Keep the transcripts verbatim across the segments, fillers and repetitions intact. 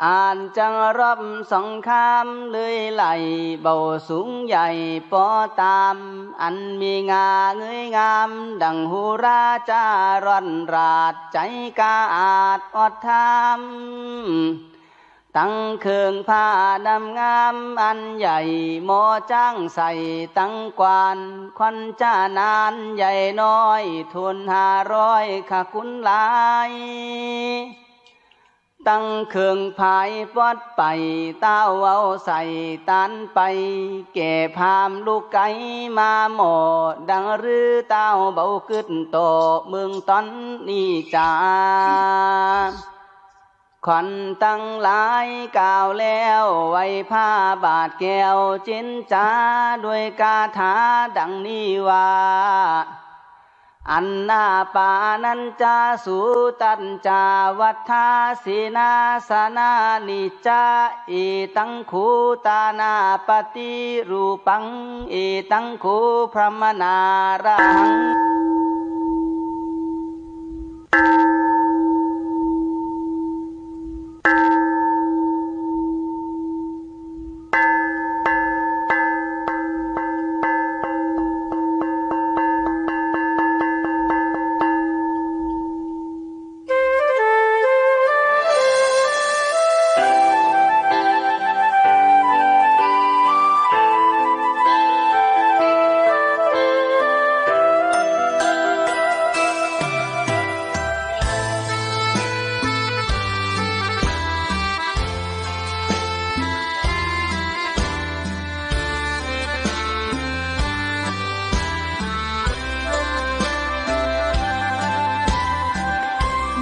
อันจั้งรบสงครามเลยไหล เบาสูงใหญ่ปอต๋าม อันมีงาเงยงามดั่งหุราจ๋าร่อนราด ใจ๋กล้าอาจอดถาม ตังเคิงผ้านำงามอันใหญ่ หมอจ๊างใส่ตังกวาน ควันจานานใหญ่น้อย ถ้วนห้าร้อยขะคุณหลาย ตังเคิงผายปลอดไป ต้าวเอาใส่ตานไป แก่พราหมณ์ลูกไก๋มาหม้อ ดังรือต้าวเบากึ๊ดต่อ เมืองต๋อนนี้จ๋า ขวัญตังหลายกล่าวแล้ว ไหว้ผ้าบาทแก้วเจรจา ด้วยคาถาดังนี้ว่า อันนาปานัญจาสุตัญจา วัฏฐาเสนาสนานิจจา เอตังโข ตานาปฏิรูปัง เอตังโข พรหมณาระหัง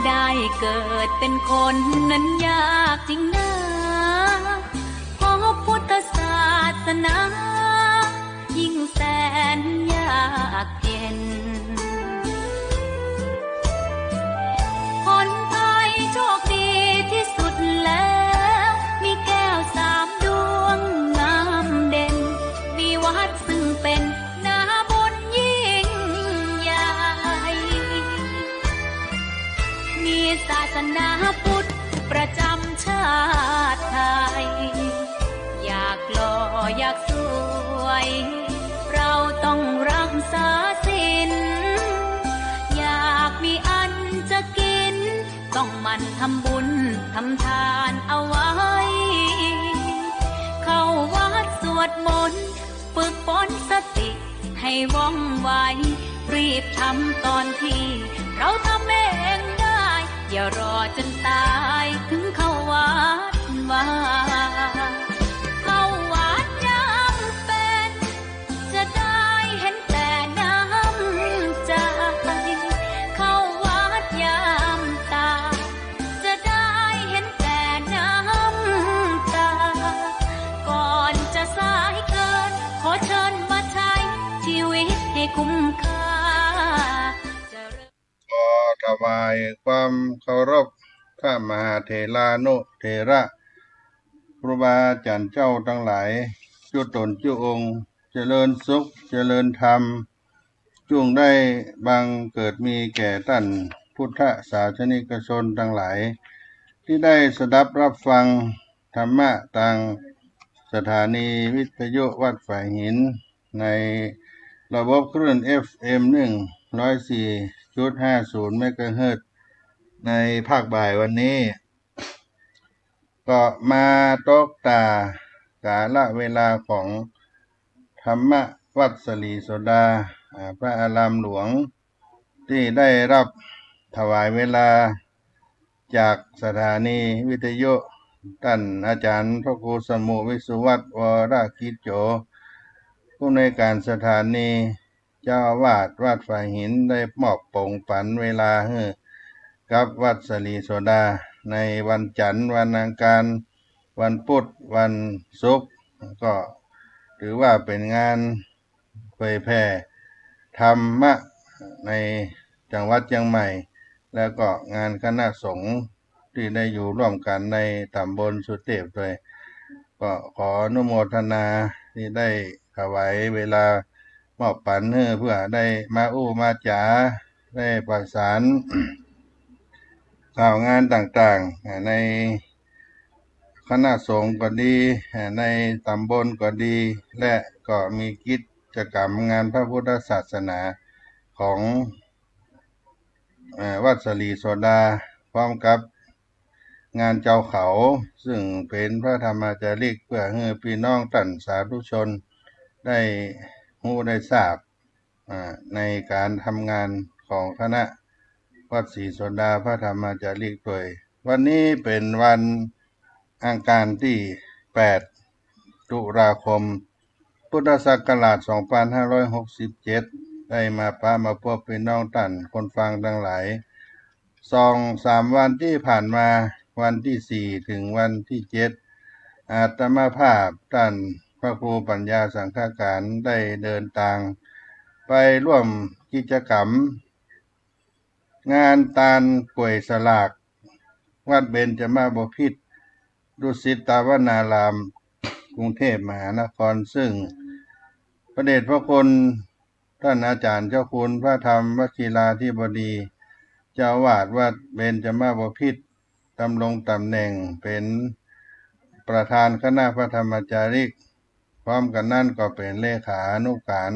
ได้เกิดเป็นคนนั้นยากจริงนา พบพุทธศาสนา ยิ่งแสนยากเย็น พ้นภัยโชคดีที่สุดแล้ว มีแก้วสามดวงงามเด่น มีวัดซึ่งเป็นนาบุญยิ่งใหญ่ มีศาสนาพุทธประจำชาติไทย อยากหล่ออยากสวย เราต้องรักษาศีล อยากมีอันจะกิน ต้องหมั่นทำบุญทำทานเอาไว้ เข้าวัดสวดมนต์ ฝึกฝนสติให้ว่องไว รีบทำตอนที่เราทำเองได้ อย่ารอจนต๋ายถึงเข้าวัดวา เข้าวัดยามเป๋น จะได้เห็นแต่น้ำใจ๋ เข้าวัดยามต๋าย จะได้เห็นแต่น้ำต๋า ก่อนจะสายเกิน ขอเชิญมาใช้ชีวิตให้คุ้มค่า ขอถวายความเคารพพระมหาเถรานุเถระ ครูบาอาจ๋ารย์เจ้าตังหลาย จุ๊ต๋นจุ๊องค์ เจริญสุข เจริญธรรม จุ่งได้บังเกิดมีแก่ต้านพุทธศาสนิกชนตังหลาย ตี้ได้สดับฮับฟังธรรมะตางสถานีวิทยุวัดฝายหิน ในระบบคลื่น เอฟเอ็ม หนึ่งร้อยสี่จุดห้าศูนย์ เมกะเฮิรตซ์ ในภาคบ่ายวันนี้ ก็มาตกต๋ากาละเวลาของธรรมวัดสลีโสดา อ่า พระอารามหลวง ตี้ได้ฮับถวายเวลาจากสถานีวิทยุ ต้านอาจ๋ารย์พระครูสมุห์ วิสุวัฒน์ วรกิจโจ ผู้อำนวยก๋านสถานี เจ้าอาวาสวัดฝายหินได้มอบป๋งปั๋นเวลาหื้อกับวัดสลีโสดา ในวันจั๋นทร์ วันอังคาร วันพุธ วันศุกร์ ก็ถือว่าเป๋นงานเผยแผ่ธรรมะในจังหวัดเจียงใหม่ แล้วก็งานคณะสงฆ์ ตี้ได้อยู่ร่วมกั๋นในต๋ำบลสุเตพด้วย ก็ขออนุโมทนาตี้ได้ถวายเวลามอบปั๋นหื้อ เพื่อได้มาอู้มาจ๋า ได้ประสานข่าวงานต่างๆ อ่า ใน คณะสงฆ์ก็ดี เอ่อ ในตำบลก็ดี และก็มีกิจกรรมงานพระพุทธศาสนาของ เอ่อ วัดศรีโสดา พร้อมกับงานเจ้าเขา ซึ่งเป๋นพระธรรมาจาริก เปื้อหื้อปี้น้องต้านสาธุชนได้ฮู้ได้ทราบ อ่า ในก๋านทำงานของคณะวัดศรีโสดาพระธรรมาจาริกตวย วันนี้เป๋นวันอังคารตี้แปด ตุลาคม พุทธศักราชสองปันห้าร้อยหกสิบเจ็ด ได้มาปะมาปบปี้น้องต้านคนฟังตังหลาย สองสามวันตี้ผ่านมา วันตี้สี่เถิงวันตี้เจ็ด อาตมาภาพต้านพระครูปัญญาสังฆการได้เดินตางไปร่วมกิจกรรม งานตานก๋วยสลาก วัดเบญจมบพิตร ดุสิตวนาราม กรุงเทพมหานคร ซึ่งพระเดชพระคุณต้านอาจ๋ารย์เจ้าคุณพระธรรมวชิราธิบดี เจ้าอาวาสวัดเบญจมบพิตร ดำรงต๋ำแหน่งเป๋นประธานคณะพระธรรมาจาริก พร้อมกั๋นนั้นก็เป๋นเลขานุการ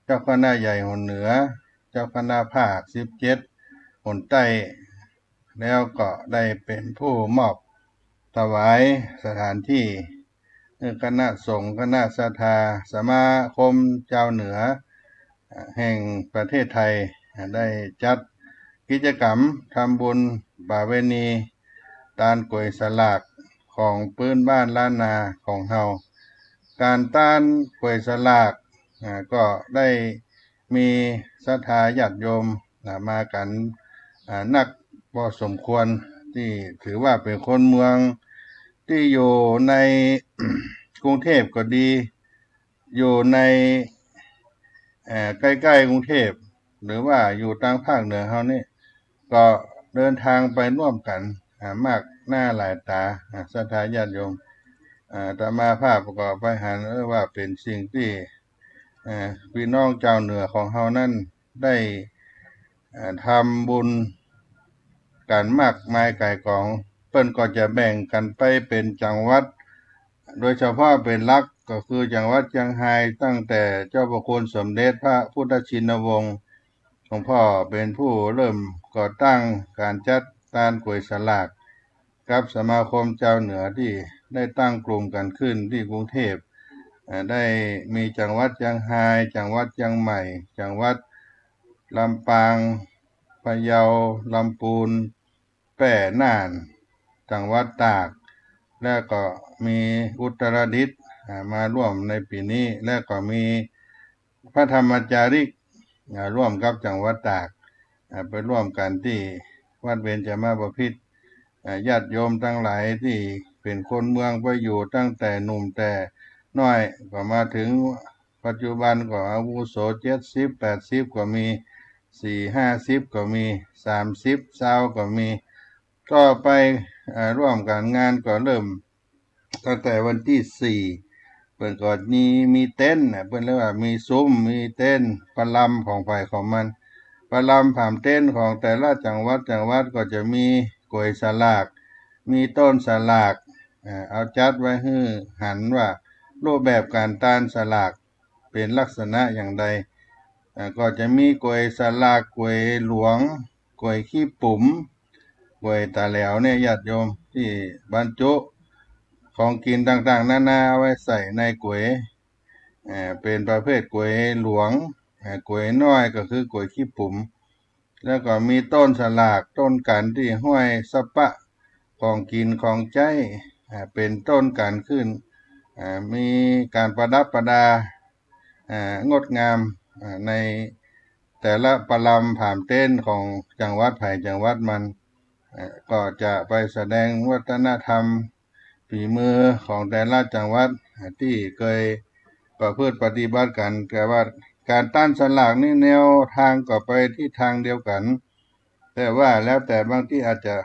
เจ้าคณะใหญ่หนเหนือ เจ้าคณะภาคสิบเจ็ดหนใต้ แล้วก็ได้เป๋นผู้มอบถวายสถานตี้หื้อคณะสงฆ์ คณะศรัทธา สมาคมจาวเหนือแห่งประเทศไทย ได้จัดกิจกรรมทำบุญประเวณีตานก๋วยสลากของพื้นบ้านล้านนาของเฮา ก๋านตานก๋วยสลาก อ่า ก็ได้มีศรัทธาญาติโยม อ่า มากั๋น อ่า นักพอสมควร ตี้ถือว่าเป๋นคนเมือง ตี้อยู่ในกรุงเทพก็ดี อยู่ใน เอ่อ ใก้ๆ กรุงเทพ หรือว่าอยู่ตางภาคเหนือเฮานี่ ก็เดินตางไปร่วมกั๋น อ่า มากหน้าหลายต๋า อ่า ศรัทธาญาติโยม อ่า อาตมาภาพก็ไปหัน เออ ว่าเป๋นสิ่งตี้ เอ่อ ปี้น้องจาวเหนือของเฮานั้นได้ เอ่อ ทำบุญกั๋นมากมายก่ายก๋อง เปิ้นก็จะแบ่งกั๋นไปเป๋นจังหวัด โดยเฉพาะเป๋นหลักก็คือจังหวัดเจียงฮาย ตั้งแต่เจ้าพระคุณสมเด็จพระพุทธชินวงศ์ หลวงพ่อเป๋นผู้เริ่มก่อตั้งก๋านจัดตานก๋วยสลาก กับสมาคมจาวเหนือตี้ได้ตั้งกลุ่มกั๋นขึ้นตี้กรุงเทพ เอ่อ ได้มีจังหวัดเจียงฮาย จังหวัดเจียงใหม่ จังหวัดลำปาง พะเยา ลำปูน แป้ น่าน จังหวัดตาก และก็มีอุตรดิตถ์ อ่า มาร่วมในปี๋นี้ และก็มีพระธรรมาจาริก อ่า ร่วมกับจังหวัดตาก อ่า ไปร่วมกั๋นตี้วัดเบญจมบพิตร อ่า ญาติโยมตังหลายตี้เป๋นคนเมืองไปอยู่ตั้งแต่หนุ่มแต่น้อย ก็มาเถิงปัจจุบันก็อาวุโสเจ็ดสิบ แปดสิบ ก็มี สี่ ห้าสิบ ก็มี สามสิบ ซาว ก็มี ก็ไป เอ่อ ร่วมกั๋น งานก็เริ่มตั้งแต่วันตี้สี่ เปิ้นก็มี มีเต็นท์น่ะ เปิ้นเรียกว่ามีซุ้ม มีเต็นท์ ประลำของใผของมัน ประลำผามเต็นท์ของแต่ละจังหวัด จังหวัดก็จะมีก๋วยสลาก มีต้นสลาก เอ่อ เอาจัดไว้หื้อหันว่ารูปแบบก๋านตานสลากเป๋นลักษณะอย่างใด เอ่อ ก็จะมีก๋วยสลาก ก๋วยหลวง ก๋วยขี้ปุ๋ม ก๋วยต๋าแหลวเนี่ย ญาติโยม ตี้บรรจุของกิ๋นต่างๆ นานาไว้ใส่ในก๋วย เอ่อ เป๋นประเภทก๋วยหลวง เอ่อ ก๋วยน้อยก็คือก๋วยขี้ปุ๋ม แล้วก็มีต้นสลาก ต้นกั๋นตี้ห้อยสะปะของกิ๋นของใจ๊ อ่า เป๋นต้นกั๋นขึ้น อ่า มีก๋านประดับประดา อ่า งดงาม อ่า ในแต่ละประลำผามเต็นท์ของจังหวัดใผจังหวัดมัน อ่า ก็จะไปแสดงวัฒนธรรม ฝีมือของแต่ละจังหวัดตี้เกยประพฤติปฏิบัติกั๋น แต่ว่าก๋านตานสลากนี่แนวตางก็ไปทิศตางเดียวกั๋น แต่ว่าแล้วแต่บางตี้อาจจะ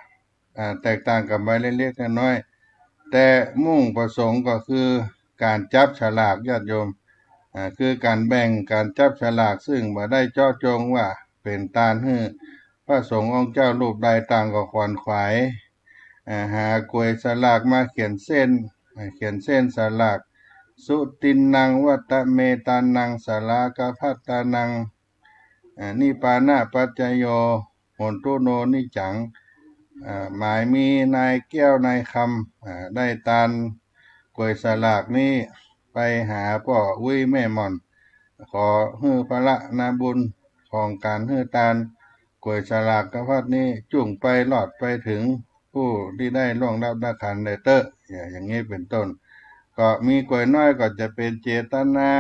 อ่า แตกต่างกั๋นไปเล็กๆ น้อยๆ แต่มุ่งประสงค์ก็คือก๋านจับสลาก ญาติโยม อ่า คือก๋านแบ่งก๋านจับสลาก ซึ่งบ่ได้เจาะจงว่าเป๋นตานหื้อพระสงฆ์องค์เจ้ารูปใด ต่างก็ขวนขวาย อ่า หากวยสลากมาเขียนเส้น อ่า เขียนเส้นสลาก สุตินนัง วัตเมตานัง สลากภัตตานัง อ่า นิปปานะปัจจโย โหนตุโน นิจจัง อ่า หมายมีนายแก้วนายคำ อ่า ได้ตานกวยสลากนี้ไปหาป้ออุ๊ยแม่หม่อน ขอหื้อพละนาบุญของก๋านหื้อตานกวยสลากภัตนี้จุ่งไปลอดไปเถิงผู้ตี้ได้ล่วงลับดับขันแลเต๊อะ อย่างนี้เป๋นต้น ก็มีกวยน้อยก็จะเป๋นเจตนา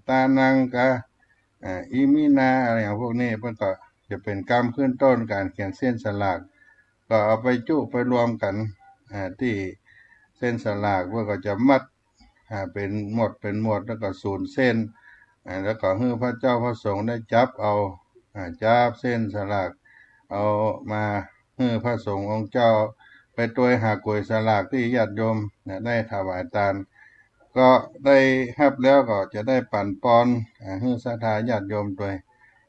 ตานังกะ อ่า อิมินา อะไรอย่างพวกนี้ เปิ้นก็จะเป๋นกำขึ้นต้นก๋านเขียนเส้นสลาก ก็เอาไปจุไปรวมกั๋น อ่า ตี้เส้นสลาก เปิ้นก็จะมัด อ่า เป๋นหมวดเป๋นหมวด แล้วก็สูนเส้น อ่า แล้วก็หื้อพระเจ้าพระสงฆ์ได้จับเอา อ่า จับเส้นสลาก เอามาหื้อพระสงฆ์องค์เจ้า ไปตวยหากวยสลากตี้ญาติโยม นะ ได้ถวายตาน ก็ได้ฮับแล้วก็จะได้ปั๋นปอน อ่า หื้อศรัทธาญาติโยมตวย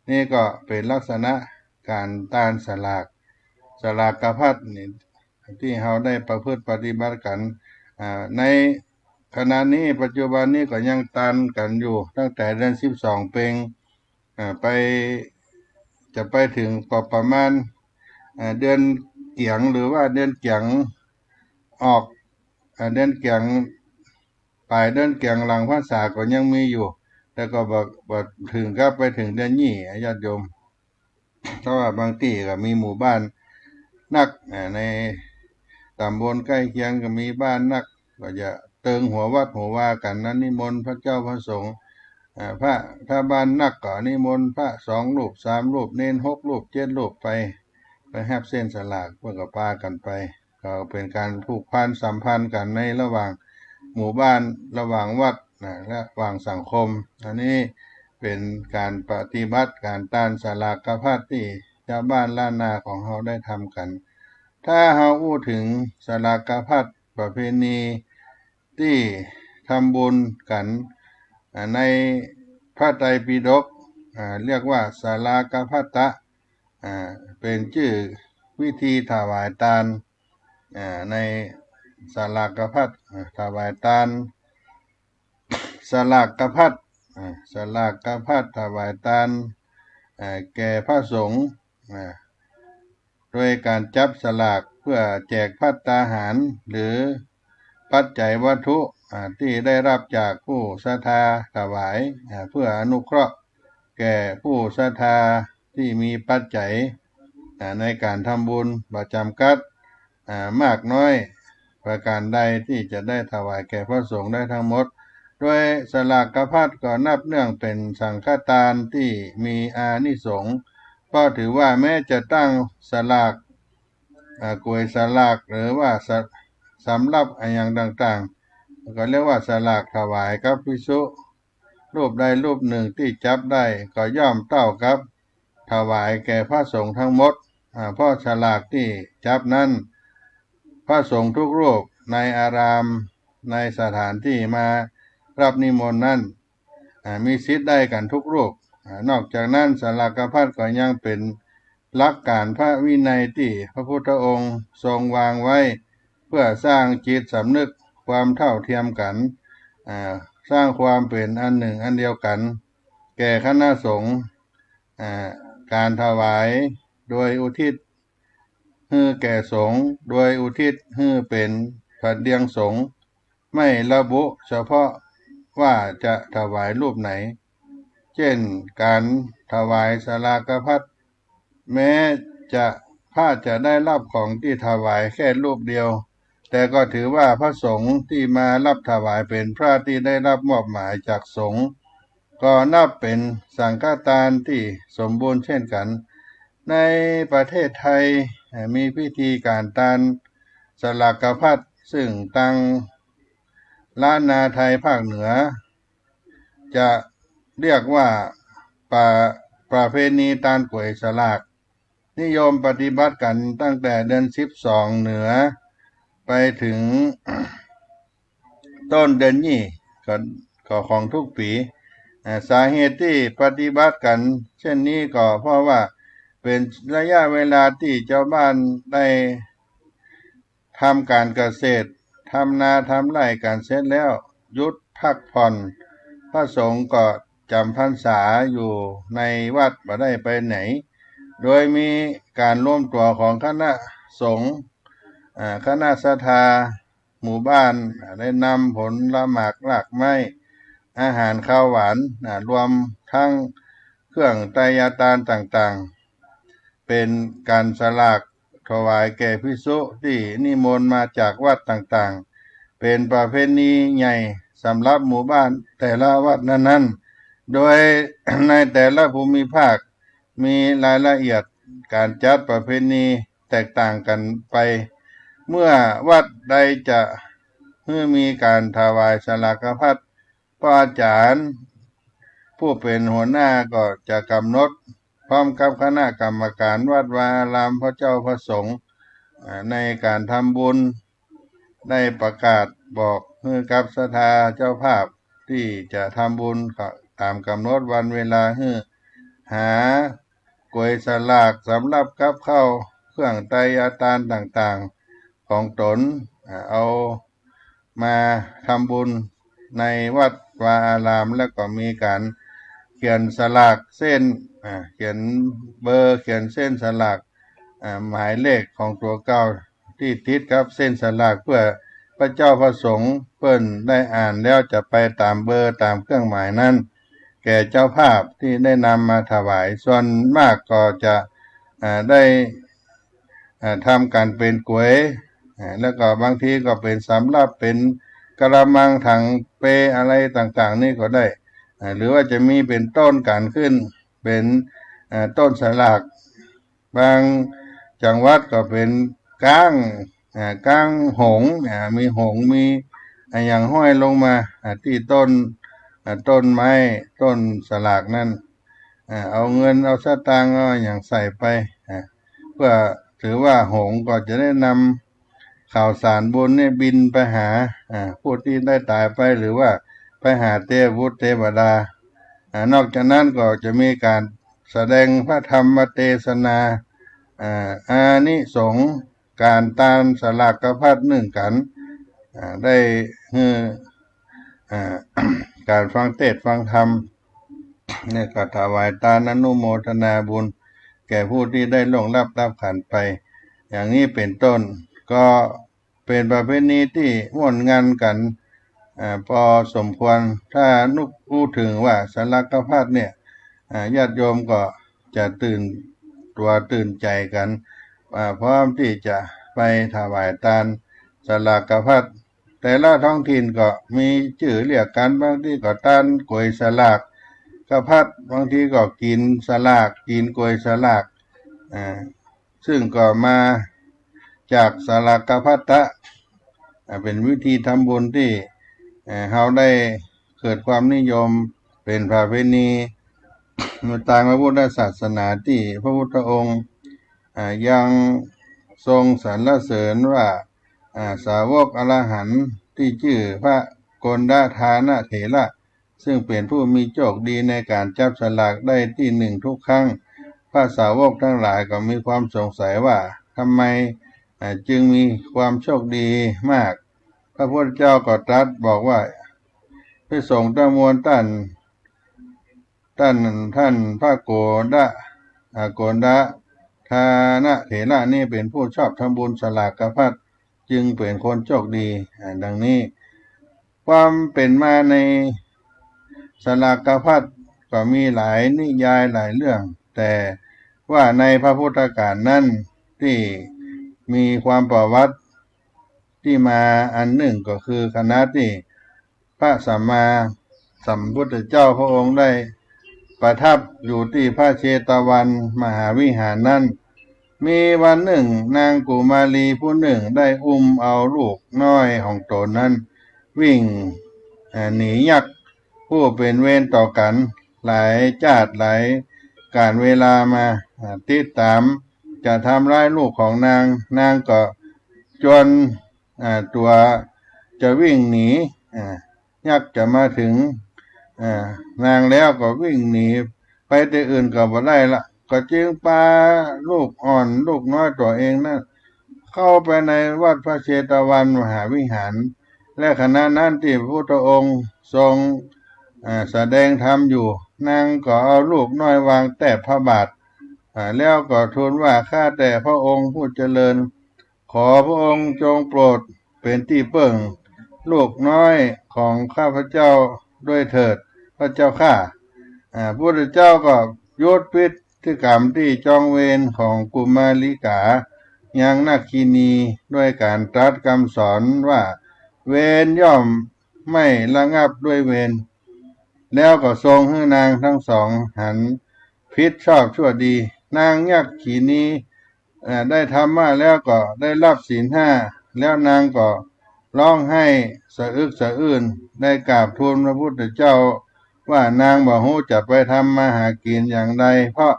นี่ก็เป๋นลักษณะก๋านตานสลาก สลากภัตนี่ ตี้เฮาได้ประพฤติปฏิบัติกั๋น อ่า ในขณะนี้ปัจจุบันนี้ก็ยังตานกั๋นอยู่ ตั้งแต่เดือนสิบสองเพ็ง อ่า ไป จะไปเถิงก็ประมาณ อ่า เดือนเกี๋ยง หรือว่าเดือนเกี๋ยงออก อ่า เดือนเกี๋ยง ป๋ายเดือนเกี๋ยงหลังพรรษาก็ยังมีอยู่ แต่ก็บ่ บ่เถิงกับไปเถิงเดือนยี่ ญาติโยม เพราะว่าบางตี้ก็มีหมู่บ้านนัก อ่า ในตำบลใก้เคียงก็มีบ้านนัก ก็จะเติงหัววัดหัววากั๋นนะ นิมนต์พระเจ้าพระสงฆ์ อ่า พระ ถ้าบ้านนักก็นิมนต์พระสองรูปสามรูป เณรหกรูปเจ็ดรูปไป ไปฮับเส้นสลาก เปิ้นก็ปากั๋นไป ก็เป๋นก๋านผูกพันสัมพันธ์กั๋นในระหว่างหมู่บ้าน ระหว่างวัดนะ ระหว่างสังคม อันนี้เป๋นก๋านปฏิบัติก๋านตานสลากภัตตี้จาวบ้านล้านนาของเฮาได้ทำกั๋น ถ้าเฮาอู้เถิงสลากภัตประเพณีตี้ทำบุญกั๋น อ่า ในพระไตรปิฎก อ่า เรียกว่าสลากภัตตะ อ่า เป๋นจื้อวิธีถวายตาน อ่า ในสลากภัต อ่า ถวายตาน สลากภัต อ่า สลากภัตถวายตาน อ่า แก่พระสงฆ์ อ่า โดยก๋านจับสลากเพื่อแจกภัตตาหาร หรือปัจจัยวัตถุ อ่า ตี้ได้ฮับจากผู้ศรัทธาถวาย อ่า เพื่ออนุเคราะห์แก่ผู้ศรัทธาตี้มีปัจจัย อ่า ในก๋านทำบุญบ่จ๋ำกัด อ่า มากน้อยประก๋านใดตี้จะได้ถวายแก่พระสงฆ์ได้ทั้งหมด โดยสลากภัตก็นับเนื่องเป๋นสังฆตานตี้มีอานิสงส์ เพราะถือว่าแม้จะตั้งสลาก อ่า ก๋วยสลาก หรือว่าสะ สำรับอะหยังต่างๆ ก็เรียกว่าสลากถวายกับภิกษุรูปใดรูปหนึ่งตี้จับได้ ก็ย่อมเต้ากับถวายแก่พระสงฆ์ทั้งหมด อ่า เพราะสลากตี้จับนั้น พระสงฆ์ทุกรูปในอาราม ในสถานตี้มาฮับนิมนต์นั้น อ่า มีสิทธิ์ได้กั๋นทุกรูป อ่า นอกจากนั้นสลากภัตก็ยังเป๋นหลักก๋านพระวินัยตี้พระพุทธองค์ทรงวางไว้ เพื่อสร้างจิตสำนึกความเท่าเทียมกั๋น อ่า สร้างความเป๋นอันหนึ่งอันเดียวกั๋น แก่คณะสงฆ์ อ่า ก๋านถวายโดยอุทิศหื้อแก่สงฆ์ โดยอุทิศหื้อเป๋นพระเดียงสงฆ์ ไม่ระบุเฉพาะว่าจะถวายรูปไหน เจ้นก๋านถวายสลากภัต แม้จะ พระจะได้ฮับของตี้ถวายแค่รูปเดียว แต่ก็ถือว่าพระสงฆ์ตี้มาฮับถวายเป๋นพระตี้ได้ฮับมอบหมายจากสงฆ์ ก็นับเป๋นสังฆตานตี้สมบูรณ์เช่นกั๋น ในประเทศไทย เอ่อ มีพิธีก๋านตานสลากภัต ซึ่งตางล้านนาไทยภาคเหนือ จะเรียกว่าประ ประเพณีตานก๋วยสลาก นิยมปฏิบัติกั๋นตั้งแต่เดือนสิบสองเหนือ ไปเถิงต้นเดือนยี่ ก็ ก็ของทุกปี๋ อ่า สาเหตุตี้ปฏิบัติกั๋นเช่นนี้ก็เพราะว่าเป๋นระยะเวลาตี้จาวบ้านได้ ทำก๋านเกษตร ทำนาทำไร่กั๋นเสร็จแล้ว หยุดพักผ่อน พระสงฆ์ก็จ๋ำพรรษาอยู่ในวัดบ่ได้ไปไหน โดยมีก๋านรวมตั๋วของคณะสงฆ์ อ่า คณะศรัทธาหมู่บ้าน อ่า ได้นำผลหมากรากไม้ อาหารคาวหวาน อ่า รวมตึงเครื่องไตรยาตานต่างๆ เป๋นก๋านสลากถวายแก่ภิกษุตี้นิมนต์มาจากวัดต่างๆ เป๋นประเพณีใหญ่สำหรับหมู่บ้านแต่ละวัดนั้นๆ โดยในแต่ละภูมิภาคมีรายละเอียดก๋านจัดประเพณีแตกต่างกั๋นไป เมื่อวัดใดจะหื้อมีก๋านถวายสลากภัต พระอาจารย์ผู้เป๋นหัวหน้าก็จะกำหนด พร้อมกับคณะกรรมการวัดวาอาราม พระเจ้าพระสงฆ์ อ่า ในก๋านทำบุญ ได้ประกาศบอกหื้อกับศรัทธาเจ้าภาพตี้จะทำบุญต๋ามกำหนดวันเวลาหื้อ หาก๋วยสลากสำหรับกับข้าวเครื่องไตรยาตานต่างๆ ของต๋น อ่า เอา มาทำบุญในวัดวาอาราม แล้วก็มีก๋านเขียนสลากเส้น อ่า เขียนเบอร์ เขียนเส้นสลาก อ่า หมายเลขของตั๋วเก่าตี้ติดกับเส้นสลาก เปื้อพระเจ้าพระสงฆ์เปิ้นได้อ่านแล้วจะไปต๋ามเบอร์ต๋ามเครื่องหมายนั้น แก่เจ้าภาพตี้ได้นำมาถวาย ส่วนมากก็จะ อ่า ได้ อ่า ทำก๋านเป๋นก๋วย อ่า แล้วก็บางทีก็เป๋นสำรับ เป๋นกะละมัง ถังเป อะไรต่างๆ นี่ก็ได้ อ่า หรือว่าจะมีเป๋นต้นก๋านขึ้น เป๋น อ่า ต้นสลาก บางจังหวัดก็เป๋นก๊าง อ่า ก๊างหงส์ อ่า มีหงส์ มีอะหยังห้อยลงมา อ่า ตี้ต้น อ่า ต้นไม้ ต้นสลากนั้น อ่า เอาเงินเอาสตางค์เอาอะหยังใส่ไป อ่า เปื้อถือว่าหงส์ก็จะได้นำข่าวสารบุญนี่บินไปหา อ่า ผู้ตี้ได้ต๋ายไป หรือว่าไปหาเตวุตรเตวดา อ่า นอกจากนั้นก็จะมีก๋านแสดงพระธรรมเตสนา อ่า อานิสงส์ก๋านตานสลากภัตนึ่งกั๋น อ่า ได้หื้อ อ่า ก๋านฟังเตสน์ฟังธรรม แล้วก็ถวายตานอนุโมทนาบุญแก่ผู้ตี้ได้ล่วงลับดับขันธ์ไป อย่างนี้เป๋นต้น ก็เป๋นประเพณีตี้ม่วนงันกั๋น อ่า ปอสมควร ถ้านึกอู้เถิงว่าสลากภัตเนี่ย อ่า ญาติโยมก็จะตื่นตั๋วตื่นใจ๋กั๋น อ่า พร้อมตี้จะไปถวายตานสลากภัต แต่ละท้องถิ่นก็มีจื้อเรียกกั๋น บางตี้ก็ตานก๋วยสลากภัต บางตี้ก็กิ๋นสลาก กิ๋นก๋วยสลาก อ่า ซึ่งก็มาจากสลากภัตตะ อ่า เป๋นวิธีทำบุญตี้ เอ่อ เฮาได้เกิดความนิยมเป๋นประเพณี มาตางพระพุทธศาสนาตี้พระพุทธองค์ อ่า ยังทรงสรรเสริญว่า อ่า สาวกอรหันต์ตี้จื้อพระโกณฑทานเถระ ซึ่งเป๋นผู้มีโชคดีในก๋านจับสลากได้ตี้หนึ่งทุกครั้ง พระสาวกตังหลายก็มีความสงสัยว่าทำไม อ่า จึงมีความโชคดีมาก พระพุทธเจ้าก็ตรัสบอกว่า ภิกษุตังมวลต้าน ต้าน ต้านพระโกณฑะ อ่า โกณฑทานเถระนี้เป๋นผู้ชอบทำบุญสลากภัต จึงเป๋นคนโชคดี อ่า ดังนี้ ความเป๋นมาในสลากภัตก็มีหลายนิยายหลายเรื่อง แต่ว่าในพระพุทธกาลนั้นตี้มีความประวัติตี้มาอันนึ่งก็คือขณะตี้พระสัมมาสัมพุทธเจ้าพระองค์ได้ประทับอยู่ตี้พระเชตวันมหาวิหารนั้น มีวันนึ่งนางกุมารีผู้นึ่งได้อุ้มเอาลูกน้อยของต๋นนั้นวิ่ง เอ่อ หนียักษ์ผู้เป๋นเวรต่อกั๋นหลายจ้าติหลายก๋าลเวลามา อ่า ติดต๋ามจะทำร้ายลูกของนาง นางก็จวน อ่า ตั๋วจะวิ่งหนี อ่า ยักษ์จะมาเถิง อ่า นางแล้วก็วิ่งหนีไปตี้อื่นก็บ่ได้ละ ก็จึงปาลูกอ่อนลูกน้อยตั๋วเองนั้น เข้าไปในวัดพระเชตวันมหาวิหาร และขณะนั้นตี้พระพุทธองค์ทรง เอ่อ แสดงธรรมอยู่ นางก็เอาลูกน้อยวางแตะพระบาท อ่า แล้วก็ทูลว่า ข้าแต่พระองค์ผู้เจริญ ขอพระองค์จงโปรดเป๋นตี้เปิ้งลูกน้อยของข้าพเจ้าด้วยเถิด พระเจ้าข้า อ่า พระพุทธเจ้าก็หยุดพฤติกรรมตี้จองเวรของกุมาริกายังนักขินี ด้วยการตรัสกำสอนว่า เวรย่อมไม่ระงับด้วยเวร แล้วก็ทรงหื้อนางทั้งสองหันผิดชอบชั่วดี นางนักขินี เอ่อ ได้ธรรมะแล้วก็ได้รับศีลห้า แล้วนางก็ร้องไห้สะอึกสะอื้น ได้กราบทูลพระพุทธเจ้าว่านางบ่ฮู้จะไปทำมาหากิ๋นอย่างใด เพราะ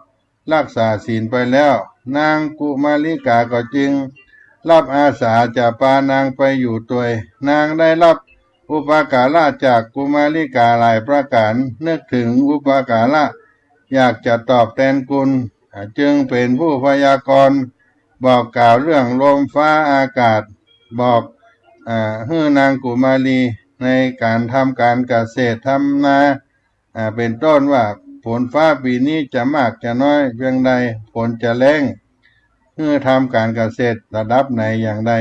รักษาศีลไปแล้ว นางกุมาริกาก็จึงรับอาสาจะปานางไปอยู่ตวย นางได้รับอุปการะจากกุมาริกาหลายประการ นึกถึงอุปการะ อยากจะตอบแตนคุณ อ่า จึงเป๋นผู้พยากรณ์บอกกล่าวเรื่องลมฟ้าอากาศ บอก อ่า หื้อนางกุมารีในการทำการเกษตรทำนา อ่า เป๋นต้นว่าฝนฟ้าปี๋นี้จะมากจะน้อยเพียงใด ฝนจะแล้ง หื้อทำการเกษตรระดับไหนอย่างใด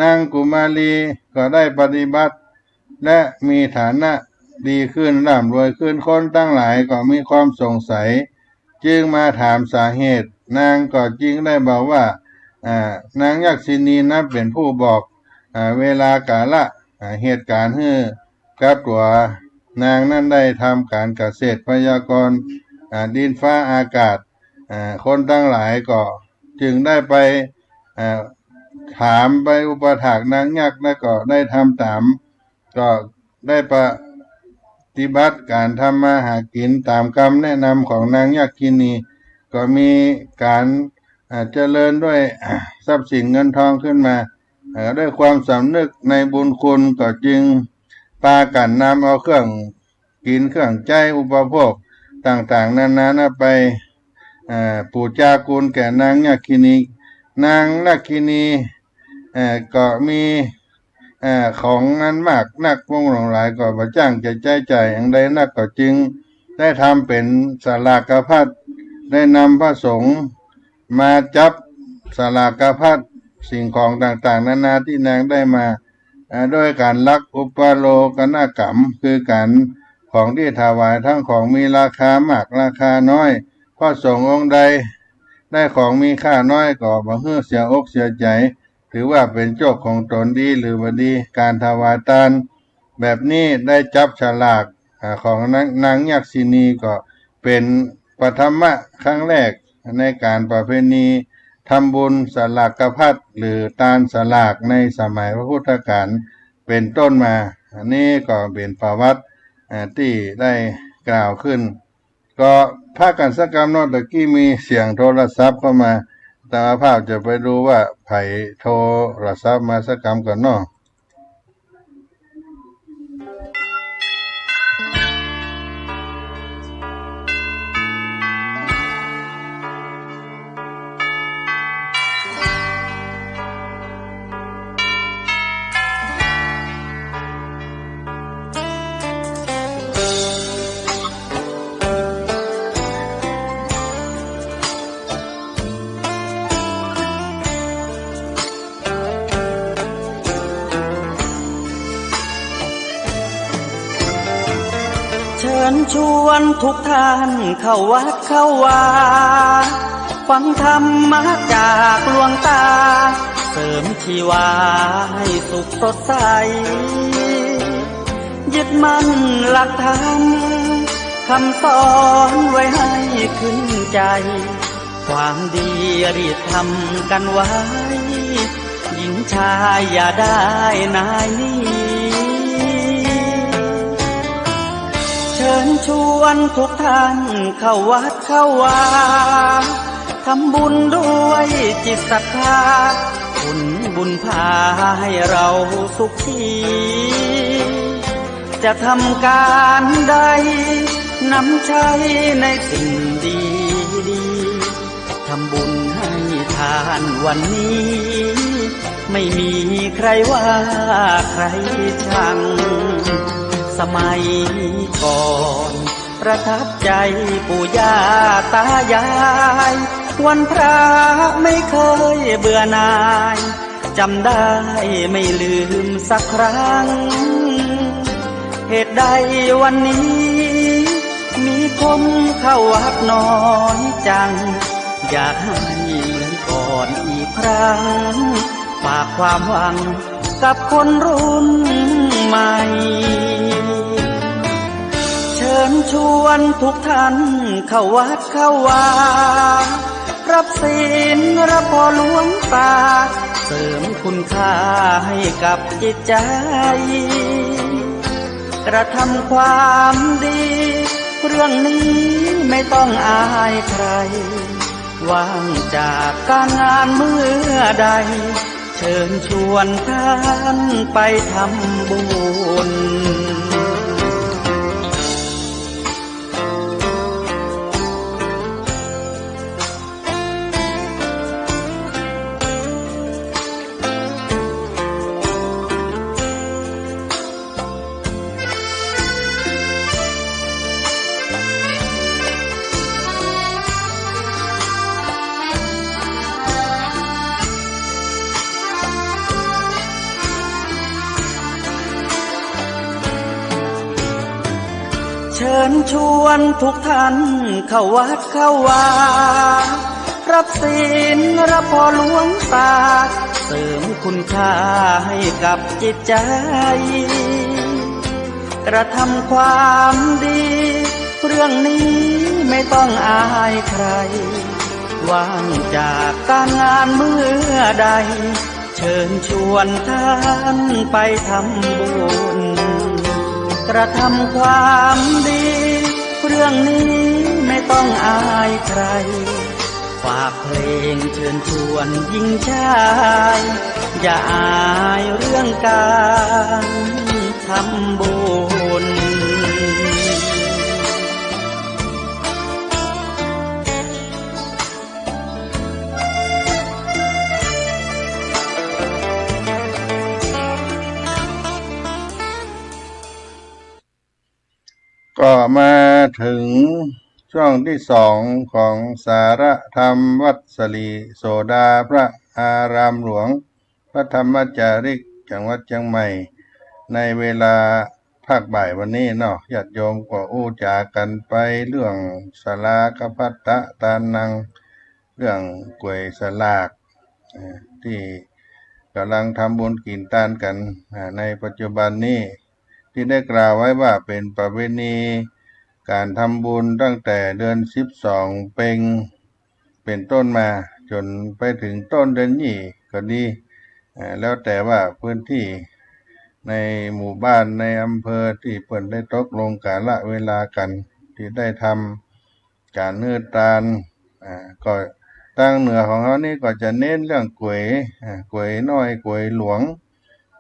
นางกุมารีก็ได้ปฏิบัติ และมีฐานะดีขึ้น ร่ำรวยขึ้น คนตังหลายก็มีความสงสัย จึงมาถามสาเหตุ นางก็จึงได้บอกว่า อ่า นางยักษินีนั้นเป๋นผู้บอก อ่า เวลากาละ อ่า เหตุการณ์หื้อกับตั๋วนางนั้นได้ทำการเกษตรพยากรณ์ อ่า ดินฟ้าอากาศ อ่า คนตังหลายก็จึงได้ไป อ่า ถามไปอุปถากนางยักษ์ แล้วก็ได้ทำตาม ก็ได้ปฏิบัติการทำมาหากิ๋นต๋ามกำแนะนำของนางยักษินี ก็มีก๋าน อ่า เจริญด้วย อ่า ทรัพย์สินเงินทองขึ้นมา เอ่อ ด้วยความสำนึกในบุญคุณก็จึงปากั๋นนำเอาเครื่องกิ๋นเครื่องใจ๊อุปโภคต่างๆ นานานั้นไป เอ่อ ปู๋จากุณแก่นางยักษินี นางยักษินี เอ่อ ก็มี เอ่อ ของนั้นมากนัก วงหลวงหลายก็บ่จ้างจะใจ๊จ่ายอันใดนัก ก็จึงได้ทำเป๋นสลากพัด ได้นำพระสงฆ์มาจับสลากพัด สิ่งของต่างๆ นานาตี้นางได้มา เอ่อ ด้วยก๋านลักอุปโลกนกรรม คือก๋านของตี้ถวายทั้งของมีราคามากราคาน้อย พระสงฆ์องค์ใดได้ของมีค่าน้อยก็บ่หื้อเสียอกเสียใจ๋ ถือว่าเป๋นโจคของต๋นดีหรือบ่ดี ก๋านถวายตานแบบนี้ได้จับสลาก อ่า ของนาง นางยักษินีก็เป๋นปฐมะครั้งแรกในก๋านประเพณีทำบุญสลากพัดหรือตานสลากในสมัยพระพุทธกาลเป๋นต้นมา อันนี้ก็เป๋นประวัติ อ่า ตี้ได้กล่าวขึ้น ก็พักกั๋นสักกำเนาะ ตะกี้มีเสียงโทรศัพท์เข้ามา อาตมาภาพจะไปดูว่าใผโทรศัพท์มาสักกำก่อนเนาะ เชิญชวนทุกท่านเข้าวัดเข้าวา ฟังธรรมะจากหลวงตา เสริมชีวาให้สุขสดใส ยึดมั่นหลักธรรม คำสอนไว้ให้ขึ้นใจ ความดีรีบทำกันไว้ หญิงชายอย่าได้นายหนี เชิญชวนทุกท่านเข้าวัดเข้าวา ทำบุญด้วยจิตศรัทธา ผลบุญพาให้เราสุขี จะทำการใด นำใช้ในสิ่งดีๆ ทำบุญให้ ทานวันนี้ ไม่มีใครว่าใครชัง สมัยก่อน ประทับใจปู่ย่าตายาย วันพระไม่เคยเบื่อหน่าย จำได้ไม่ลืมสักครั้ง เหตุใดวันนี้ มีคนเข้าวัดน้อยจัง อยากให้เหมือนก่อนอีกครั้ง ฝากความหวังกับคนรุ่นใหม่ เชิญชวนทุกท่านเข้าวัดเข้าวา รับศีลรับพรหลวงตา เสริมคุณค่าให้กับจิตใจ กระทำความดี เรื่องนี้ไม่ต้องอายใคร ว่างจากการงานเมื่อใด เชิญชวนท่านไปทำบุญ เชิญชวนทุกท่านเข้าวัดเข้าวา รับศีลรับพรหลวงตา เสริมคุณค่าให้กับจิตใจ กระทำความดี เรื่องนี้ไม่ต้องอายใคร ว่างจากการงานเมื่อใด เชิญชวนท่านไปทำบุญ กระทำความดี เรื่องนี้ไม่ต้องอายใคร ฝากเพลงเชิญชวนหญิงชาย อย่าอายเรื่องการทำบุญ ก็มาถึงช่วงที่สองของสาระธรรมวัดสะหลีโสดา พระอารามหลวง พระธรรมจาริก จังหวัดเจียงใหม่ ในเวลาภาคบ่ายวันนี้เนาะ ญาติโยมก็อู้จ๋ากั๋นไปเรื่องสลากพัตตะตานัง เรื่องก๋วยสลาก เอ่อ ตี้ก่ำลังทำบุญกิ๋นตานกั๋น อ่า ในปัจจุบันนี้ ตี้ได้กล่าวไว้ว่าเป๋นประเพณีก๋านทำบุญตั้งแต่เดือนสิบสองเป็งเป๋นต้นมา จ๋นไปเถิงต้นเดือนยี่ก็ดี อ่า แล้วแต่ว่าพื้นตี้ในหมู่บ้านในอำเภอตี้เปิ้นได้ตกลงกาละเวลากั๋นตี้ได้ทำ ก๋านหื้อตาน อ่า ก็ตางเหนือของเฮานี่ก็จะเน้นเรื่องก๋วย อ่า ก๋วยน้อย ก๋วยหลวง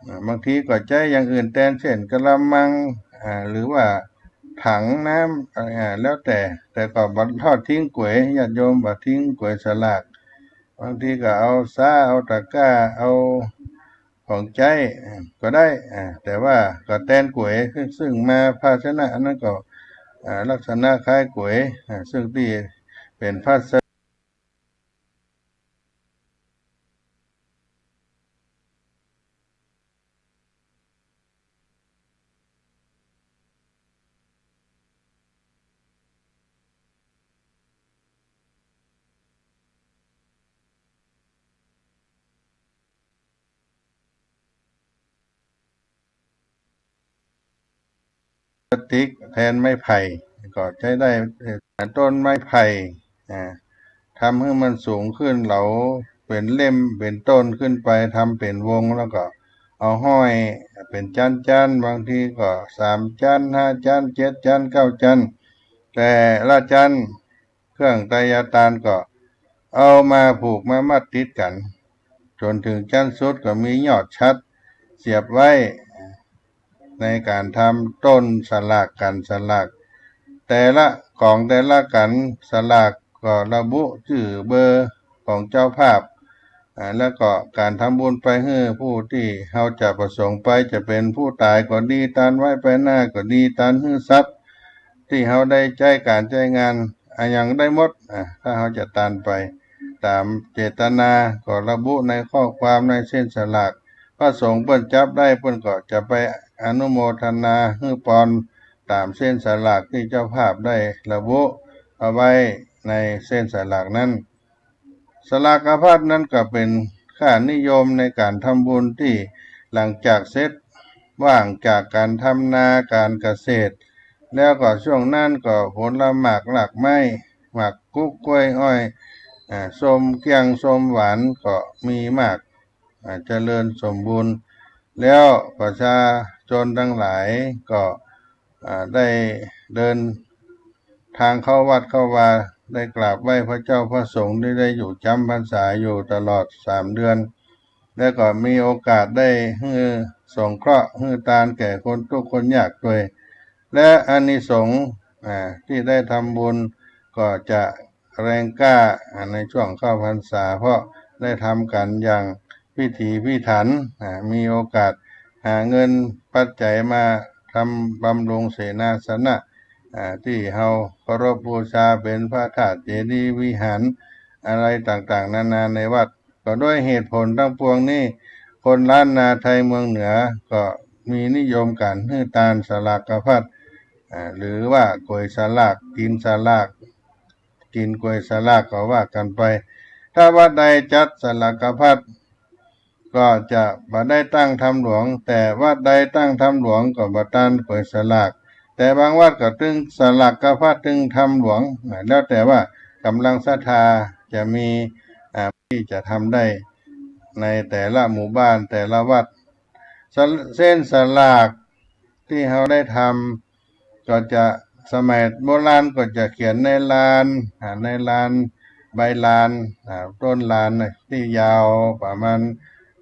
อ่า บางทีก็ใจ๊อย่างอื่นแตน เจ้นก๋ะละมัง อ่า หรือว่าถังน้ำ อ่า แล้วแต่ แต่ก็บ่ทอดทิ้งก๋วย ญาติโยมบ่ทิ้งก๋วยสลาก บางทีก็เอาซ้า เอาตะกร้า เอา ของใจ๊ อ่า ก็ได้ อ่า แต่ว่าก็แตนก๋วย ซึ่ง ซึ่งมาภาชนะอันนั้นก็ อ่า ลักษณะคล้ายก๋วย อ่า ซึ่งตี้เป๋นพลาสติกแตนไม้ไผ่ ก็ใจ๊ได้ เอ่อ ต้นไม้ไผ่ อ่า ทำหื้อมันสูงขึ้น เหลาเป๋นเล่มเป๋นต้นขึ้นไป ทำเป๋นวง แล้วก็เอาห้อยเป๋นจั๊นๆ บางทีก็สามจั๊น ห้าจั๊น เจ็ดจั๊น เก้าจั๊น แต่ละจั๊น เครื่องไตรยาตานก็เอามาผูกมามัดติดกั๋น จ๋นเถิงจั๊นสุดก็มียอดฉัตรเสียบไว้ ในก๋านทำต้นสลาก ก๋านสลาก แต่ละก๋องแต่ละก๋านสลากก็ระบุจื้อเบอร์ ของเจ้าภาพ อ่า แล้วก็ก๋านทำบุญไปหื้อผู้ตี้เฮาจะประสงค์ไป จะเป๋นผู้ต๋ายก็ดี ตานไว้ไปหน้าก็ดี ตานหื้อสัตว์ตี้เฮาได้ใจ๊ก๋านใจ๊งาน อะหยังได้หมด อ่า ถ้าเฮาจะตานไปต๋ามเจตนา ก็ระบุในข้อความในเส้นสลาก พระสงฆ์เปิ้นจับได้ เปิ้นก็จะไปอนุโมทนาหื้อปอนต๋ามเส้นสลากตี้เจ้าภาพได้ระบุเอาไว้ในเส้นสลากนั้น สลากภัตนั้นก็เป๋นค่านิยมในก๋านทำบุญตี้หลังจากเสร็จว่างจากก๋านทำนาก๋านเกษตร แล้วก็ช่วงนั้นก็ผลหมากรากไม้ หมากกุ๊ก กล้วย อ้อย อ่า ส้มเกี้ยง ส้มหวานก็มีมาก อ่า เจริญสมบูรณ์ แล้วประชาชนตังหลายก็ อ่า ได้เดินทางเข้าวัดเข้าวา ได้กราบไหว้พระเจ้าพระสงฆ์ตี้ได้อยู่จำพรรษาอยู่ตลอดสามเดือน แล้วก็มีโอกาสได้หื้อสงเคราะห์หื้อตานแก่คนตุ๊กข์คนยากตวย และอานิสงส์ อ่า ตี้ได้ทำบุญก็จะแรงกล้า อ่า ในช่วงเข้าพรรษา เพราะได้ทำกั๋นอย่างพิถีพิถัน อ่า มีโอกาสหาเงินปัจจัยมาทำบำรุงเสนาสนะ อ่า ตี้เฮาเคารพบูชาเป๋นพระธาตุเจดีย์วิหารอะไรต่างๆ นานาในวัด ก็ด้วยเหตุผลตังปวงนี้ คนล้านนาไทยเมืองเหนือก็มีนิยมก๋านหื้อตานสลากภัต อ่า หรือว่าก๋วยสลาก กิ๋นสลาก กิ๋นก๋วยสลากก็ว่ากั๋นไป ถ้าวัดใดจัดสลากภัตก็จะบ่ได้ตั้งธรรมหลวง แต่วัดใดตั้งธรรมหลวงก็บ่ตานก๋วยสลาก แต่บางวัดก็ตึงสลากภัตตึงธรรมหลวง อ่า แล้วแต่ว่ากำลังศรัทธาจะมี อ่า ตี้จะทำได้ในแต่ละหมู่บ้านแต่ละวัด สะ- เส้นสลากตี้เฮาได้ทำก็จะ สมัยโบราณก็จะเขียนในลาน อ่า ในลาน ใบลาน อ่า ต้นลานน่ะตี้ยาวประมาณ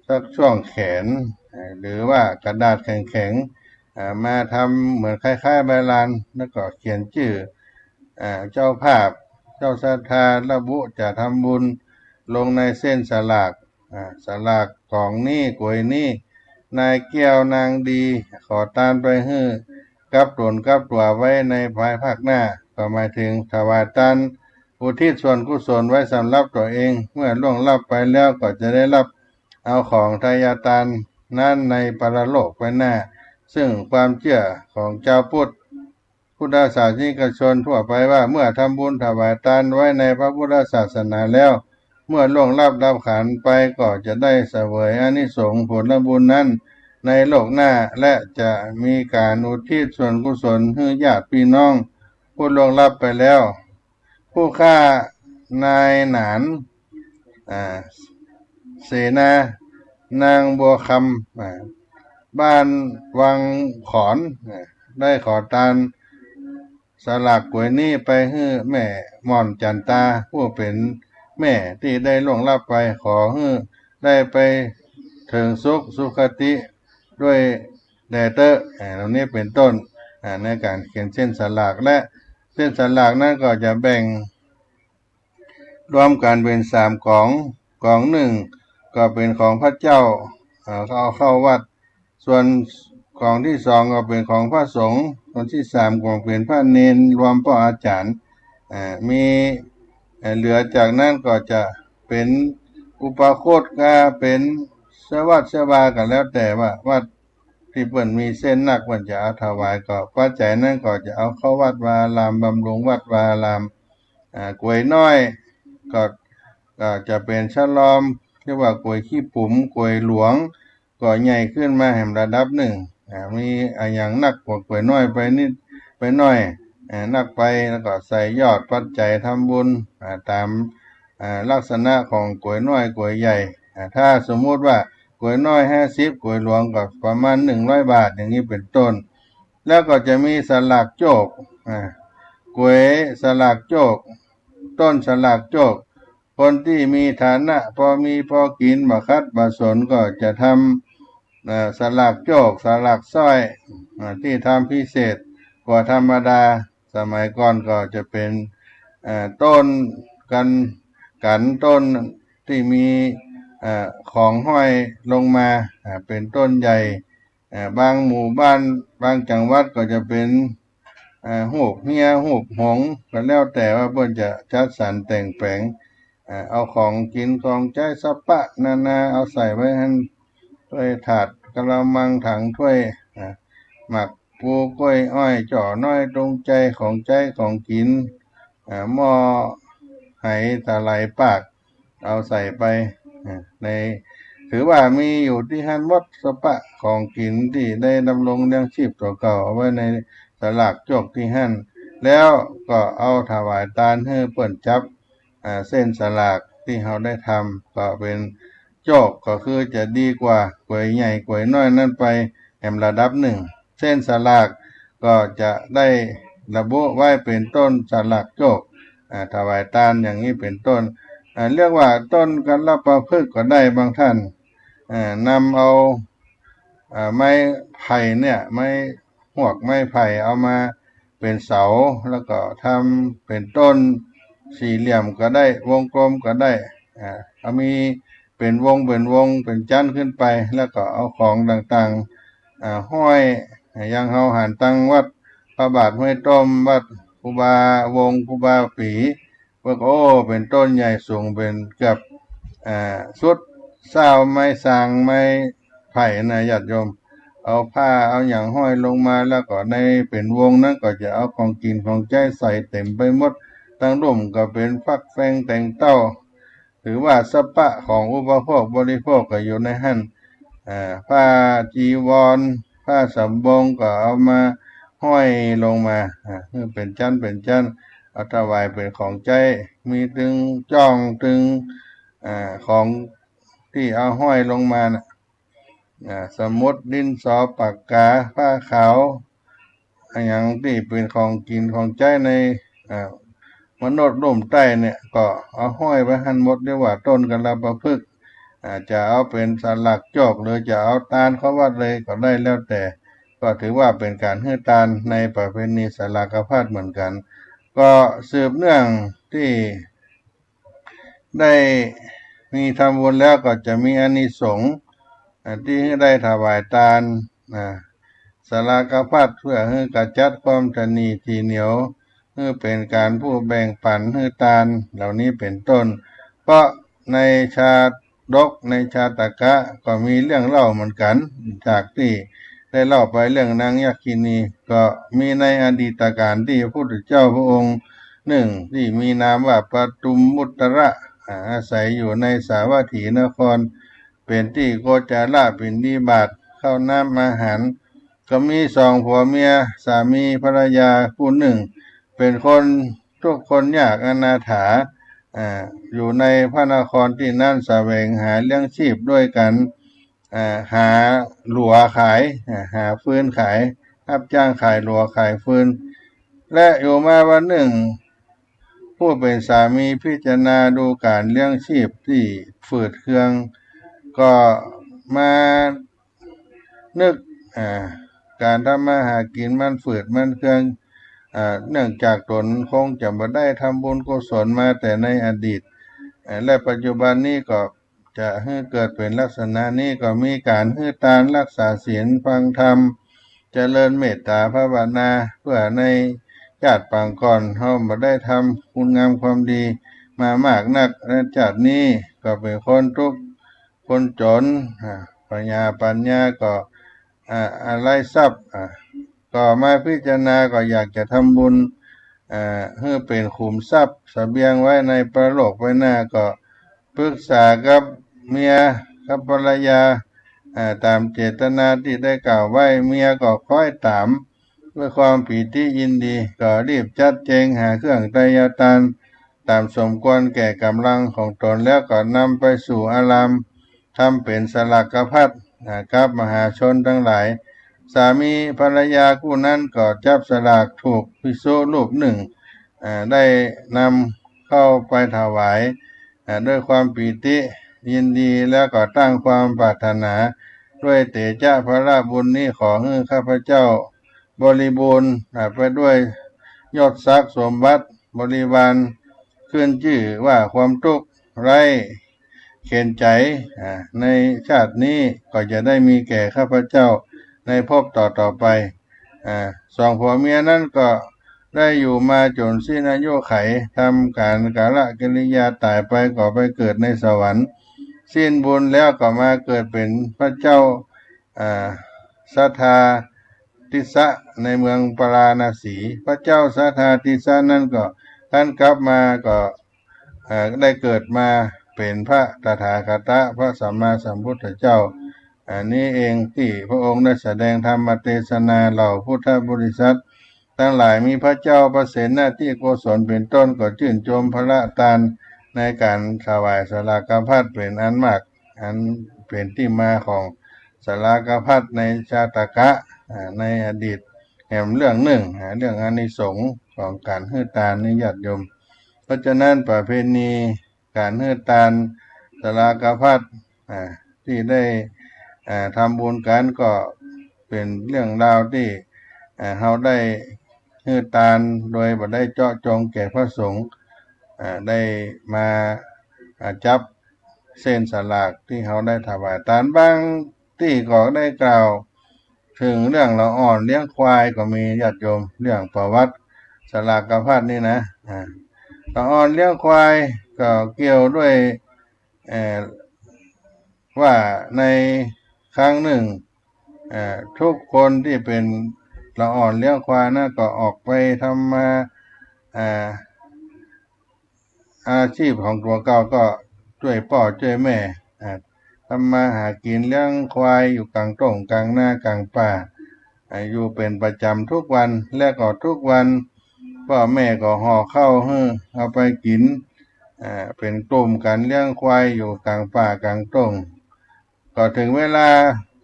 สักช่วงแขน อ่า หรือว่ากระดาษแข็งๆ อ่า มาทำเหมือนคล้ายๆ ใบลาน แล้วก็เขียนจื้อ อ่า เจ้าภาพ เจ้าศรัทธาระบุจะทำบุญลงในเส้นสลาก อ่า สลากก๋องนี้ ก๋วยนี้ นายแก้วนางดี ขอตานไปหื้อกับต๋นกับตั๋วไว้ในภายภาคหน้า ก็หมายถึงถวายตานอุทิศส่วนกุศลไว้สำหรับตั๋วเอง เมื่อล่วงลับไปแล้วก็จะได้รับเอาของทายตานนั้นในปรโลกไปหน้า ซึ่งความเจื้อของจาวพุทธ พุทธศาสนิกชนทั่วไปว่า เมื่อทำบุญถวายตานไว้ในพระพุทธศาสนาแล้ว เมื่อล่วงลับดับขันธ์ไปก็จะได้เสวยอานิสงส์ผลบุญนั้นในโลกหน้า และจะมีก๋านอุทิศส่วนกุศลหื้อญาติพี่น้องผู้ล่วงลับไปแล้ว ผู้ข้านายหนาน อ่า เสนา นางบัวคำ อ่า บ้านวังขอน อ่า ได้ขอตานสลากก๋วยนี้ไปหื้อแม่หม่อนจันตา ผู้เป๋นแม่ตี้ได้ล่วงลับไป ขอหื้อได้ไปเถิงสุข สุคติ ด้วยแด่เต๊อะ อ่า เหล่านี้เป๋นต้น อ่า ในก๋านเขียนเส้นสลาก และเส้นสลากนั้นก็จะแบ่งรวมกั๋นเป๋นสามก๋อง ก๋องนึ่งก็เป๋นของพระเจ้า อ่า เอาเข้าวัด ส่วนก๋องตี้สองก็เป๋นของพระสงฆ์ ก๋องตี้สามก็เป๋นพระเณร รวมป้ออาจ๋ารย์ อ่า มี อ่า เหลือจากนั้นก็จะเป๋นอุปาคต ก็เป๋นเสวัตเสวา ก็แล้วแต่ว่าวัดตี้เปิ้นมีเส้นนัก เปิ้นจะเอาถวาย ก็ปัจจัยนั้นก็จะเอาเข้าวัดวาอาราม บำรุงวัดวาอาราม อ่า ก๋วยน้อยก็ ก็จะเป๋นชะลอม เรียกว่าก๋วยขี้ปุ๋ม ก๋วยหลวง ก็ใหญ่ขึ้นมาแหมระดับนึ่ง อ่า มีอะหยังนักกว่าก๋วยน้อยไปนิดไปหน้อย อ่า นักไป แล้วก็ใส่ยอดปัจจัยทำบุญ อ่า ต๋าม อ่า ลักษณะของก๋วยน้อยก๋วยใหญ่ อ่า ถ้าสมมุติว่าก๋วยน้อยห้าสิบ ก๋วยหลวงก็ประมาณหนึ่งร้อยบาท อย่างนี้เป๋นต้น แล้วก็จะมีสลากโจค อ่า ก๋วยสลากโจค ต้นสลากโจค คนตี้มีฐานะพอมีพอกิ๋น บ่ขัดบ่สน ก็จะทำ เอ่อ สลากโจค สลากสร้อย อ่า ตี้ทำพิเศษกว่าธรรมดา สมัยก่อนก็จะเป๋น เอ่อ ต้นกัน กั๋น ต้น ตี้มี เอ่อ ของห้อยลงมา อ่า เป๋นต้นใหญ่ อ่า บางหมู่บ้าน บางจังหวัดก็จะเป๋น อ่า ฮูปเฮีย ฮูปหงส์ ก็แล้วแต่ว่าเปิ้นจะจัดสรรแต่งแป๋ง อ่า เอาของกิ๋นของใจ๊สะปะนานา เอาใส่ไว้หั้น ถ้วยถาดกะละมังถังถ้วย อ่า หมากพลูก้วยอ้อย จ้อน้อยจงใจ ของใจ๊ของกิ๋น อ่า หม้อไหตะไหลปาก เอาใส่ไป อ่า ใน ถือว่ามีอยู่ตี้หั้นหมด สะปะของกิ๋นตี้ได้ดำรงเลี้ยงชีพตั๋วเก่า เอาไว้ในสลากโจกตี้หั้น แล้วก็เอาถวายตานหื้อเปิ้นจับ อ่า เส้นสลากตี้เฮาได้ทำ ก็เป๋นโจก ก็คือจะดีกว่ากวยใหญ่กวยน้อยนั้นไปแหมระดับนึ่ง เส้นสลากก็จะได้ระบุไว้เป๋นต้นสลากโจก อ่า ถวายตานอย่างนี้เป๋นต้น อ่า เรียกว่าต้นกัลปะพฤกษ์ก็ได้บางท่าน อ่า นำเอา อ่า ไม้ไผ่เนี่ย ไม้ฮวกไม้ไผ่เอามาเป๋นเสา แล้วก็ทำเป๋นต้นสี่เหลี่ยมก็ได้ วงกลมก็ได้ อ่า เอามีเป๋นวงเป๋นวงเป๋นจั๊นขึ้นไป แล้วก็เอาของต่างๆ อ่า ห้อย อย่างเฮาหันตังวัดพระบาทห้วยต้ม วัดครูบาวงศ์ ครูบาปี๋ เปิ้นก็ โอ้ เป๋นต้นใหญ่สูงเป๋นเกือบ อ่า สุดซาวไม้ซางไม้ไผ่นะญาติโยม เอาผ้าเอาหยังห้อยลงมา แล้วก็ในเป๋นวงนั้นก็จะเอาของกิ๋นของใจ๊ใส่เต๋มไปหมด ตังลุ่มก็เป๋นฟักแฟงแตงเต้า ถือว่าสะปะของอุปโภคบริโภคก็อยู่ในหั้น อ่า ผ้าจีวร ผ้าสบงก็เอามาห้อยลงมา อ่า หื้อเป๋นจั๊นเป๋นจั๊น เอาถวายเป๋นของใจ๊ มีตึงจ้องตึง อ่า ของตี้เอาห้อยลงมาน่ะ อ่า สมุด ดินสอ ปากกา ผ้าขาว อะหยังตี้เป๋นของกิ๋นของใจ๊ใน อ่า มนุษย์ลุ่มใต้เนี่ย ก็เอาห้อยไว้หั้นหมด เรียกว่าต้นกัลปะพฤกษ์ อ่า จะเอาเป๋นสลากโจก หรือจะเอาตานเข้าวัดเลยก็ได้ แล้วแต่ ก็ถือว่าเป๋นก๋านหื้อตานในประเพณีสลากภัตเหมือนกั๋น ก็สืบเนื่องตี้ ได้มีทำบุญแล้วก็จะมีอานิสงส์ อ่า ตี้ได้ถวายตาน อ่า สลากภัตเปื้อหื้อขจัดความตระหนี่ถี่เหนียว หื้อเป๋นก๋านผู้แบ่งปั๋นหื้อตานเหล่านี้เป๋นต้น เพราะในชาดกในชาตกะก็มีเรื่องเล่าเหมือนกั๋น จากตี้ได้เล่าไปเรื่องนางยักขินี ก็มีในอดีตก๋าลตี้พระพุทธเจ้าพระองค์นึ่งตี้มีนามว่าปทุมมุตตระ อ่า อาศัยอยู่ในสาวัตถีนคร เป๋นตี้โคจรบิณฑบาต ข้าวน้ำอาหาร ก็มีสองผัวเมีย สามีภรรยาคู่นึ่ง เป๋นคนทุกข์คนยากอนาถา อ่า อยู่ในพระนครตี้นั้น แสวงหาเลี้ยงชีพด้วยก๋าน อ่า หาหลัวขาย อ่า หาฟืนขาย ฮับจ้างขายหลัวขายฟืน และอยู่มาวันนึ่ง ผู้เป๋นสามีพิจารณาดูก๋านเลี้ยงชีพตี้ฝืดเคือง ก็มานึก อ่า ก๋านทำมาหากิ๋นมันฝืดมันเคือง อ่า เนื่องจากต๋นคงจะบ่ได้ทำบุญกุศลมาแต่ในอดีต อ่า และปัจจุบันนี้ก็จะหื้อเกิดเป๋นลักษณะนี้ ก็มีก๋านหื้อตาน รักษาศีล ฟังธรรม เจริญเมตตาภาวนา เปื้อในจาติปางก่อนเฮาบ่ได้ทำคุณงามความดีมามากนัก และจาตินี้ก็เป๋นคนทุกข์คนจ๋น อ่า ปัญญา ปัญญาก็ อ่า อาไร้ทรัพย์ อ่า ก็มาพิจารณาก็อยากจะทำบุญ อ่า หื้อเป๋นขุมทรัพย์เสบียงไว้ในปรโลกไว้หน้า ก็ปรึกษากับเมียกับภรรยา อ่า ต๋ามเจตนาตี้ได้กล่าวไว้ เมียก็คอยตามด้วยความปีติยินดี ก็รีบจัดแจงหาเครื่องไทยทานต๋ามสมควรแก่ก๋ำลังของต๋น แล้วก็นำไปสู่อาราม ทำเป๋นสลากภัต อ่า กับมหาชนตังหลาย สามีภรรยาคู่นั้นก็จับสลากถูกภิกษุรูปนึ่ง อ่า ได้นำเข้าไปถวาย อ่า ด้วยความปีติยินดี แล้วก็ตั้งความปรารถนา ด้วยเตจะพละบุญนี้ขอหื้อข้าพเจ้าบริบูรณ์ อ่า ไปด้วยยศศักดิ์สมบัติบริวาร ขึ้นจื้อว่าความทุกข์ไร้ เข็ญใจ๋ อ่า ในชาตินี้ก็จะได้มีแก่ข้าพเจ้าในภพต่อๆ ไป อ่า สองผัวเมียนั้นก็ได้อยู่มาจ๋นสิ้นอายุขัย ทำก๋านกาลกิริยาต๋ายไปก็ไปเกิดในสวรรค์ สิ้นบุญแล้วก็มาเกิดเป๋นพระเจ้า อ่า สัทธาทิสสะในเมืองปาราณสี พระเจ้าสัทธาทิสสะนั้นก็ครั้นกลับมาก็ เอ่อ ได้เกิดมาเป๋นพระตถาคตะ พระสัมมาสัมพุทธเจ้า อันนี้เองตี้พระองค์ได้แสดงธรรมเตสนาเหล่าพุทธบริษัทตังหลาย มีพระเจ้าปเสนทิโกศลเป๋นต้นก็จื้นจมพระตานในก๋านถวายสลากภัตเป๋นอันมาก อันเป๋นตี้มาของสลากภัตในชาตกะ อ่า ในอดีตแหมเรื่องนึ่ง อ่า เรื่องอานิสงส์ของก๋านหื้อตานนี้ญาติโยม เพราะฉะนั้นประเพณีก๋านหื้อตานสลากภัต อ่า ตี้ได้ อ่า ทำบุญกั๋นก็เป๋นเรื่องราวตี้ อ่า เฮาได้หื้อตานโดยบ่ได้เจาะจงแก่พระสงฆ์ อ่า ได้มา อ่า จับเส้นสลากตี้เฮาได้ถวายตาน บางตี้ก็ได้กล่าวเถิงเรื่องละอ่อนเลี้ยงควายก็มีญาติโยม เรื่องประวัติสลากภัตนี่นะ อ่า ละอ่อนเลี้ยงควายก็เกี่ยวด้วย เอ่อ ว่าในครั้งนึ่ง เอ่อ ทุกคนตี้เป๋นละอ่อนเลี้ยงควายนะก็ออกไปทำมา อ่า อาชีพของตั๋วเก่าก็จ้วยป้อจ้วยแม่ อ่า ทำมาหากิ๋นเลี้ยงควายอยู่ก๋างต้งก๋างนาก๋างป่า อ่า อยู่เป๋นประจ๋ำทุกวัน และก็ทุกวันป้อแม่ก็ห่อข้าวหื้อเอาไปกิ๋น อ่า เป๋นกลุ่มกั๋นเลี้ยงควายอยู่ก๋างป่าก๋างต้ง ก็เถิงเวลา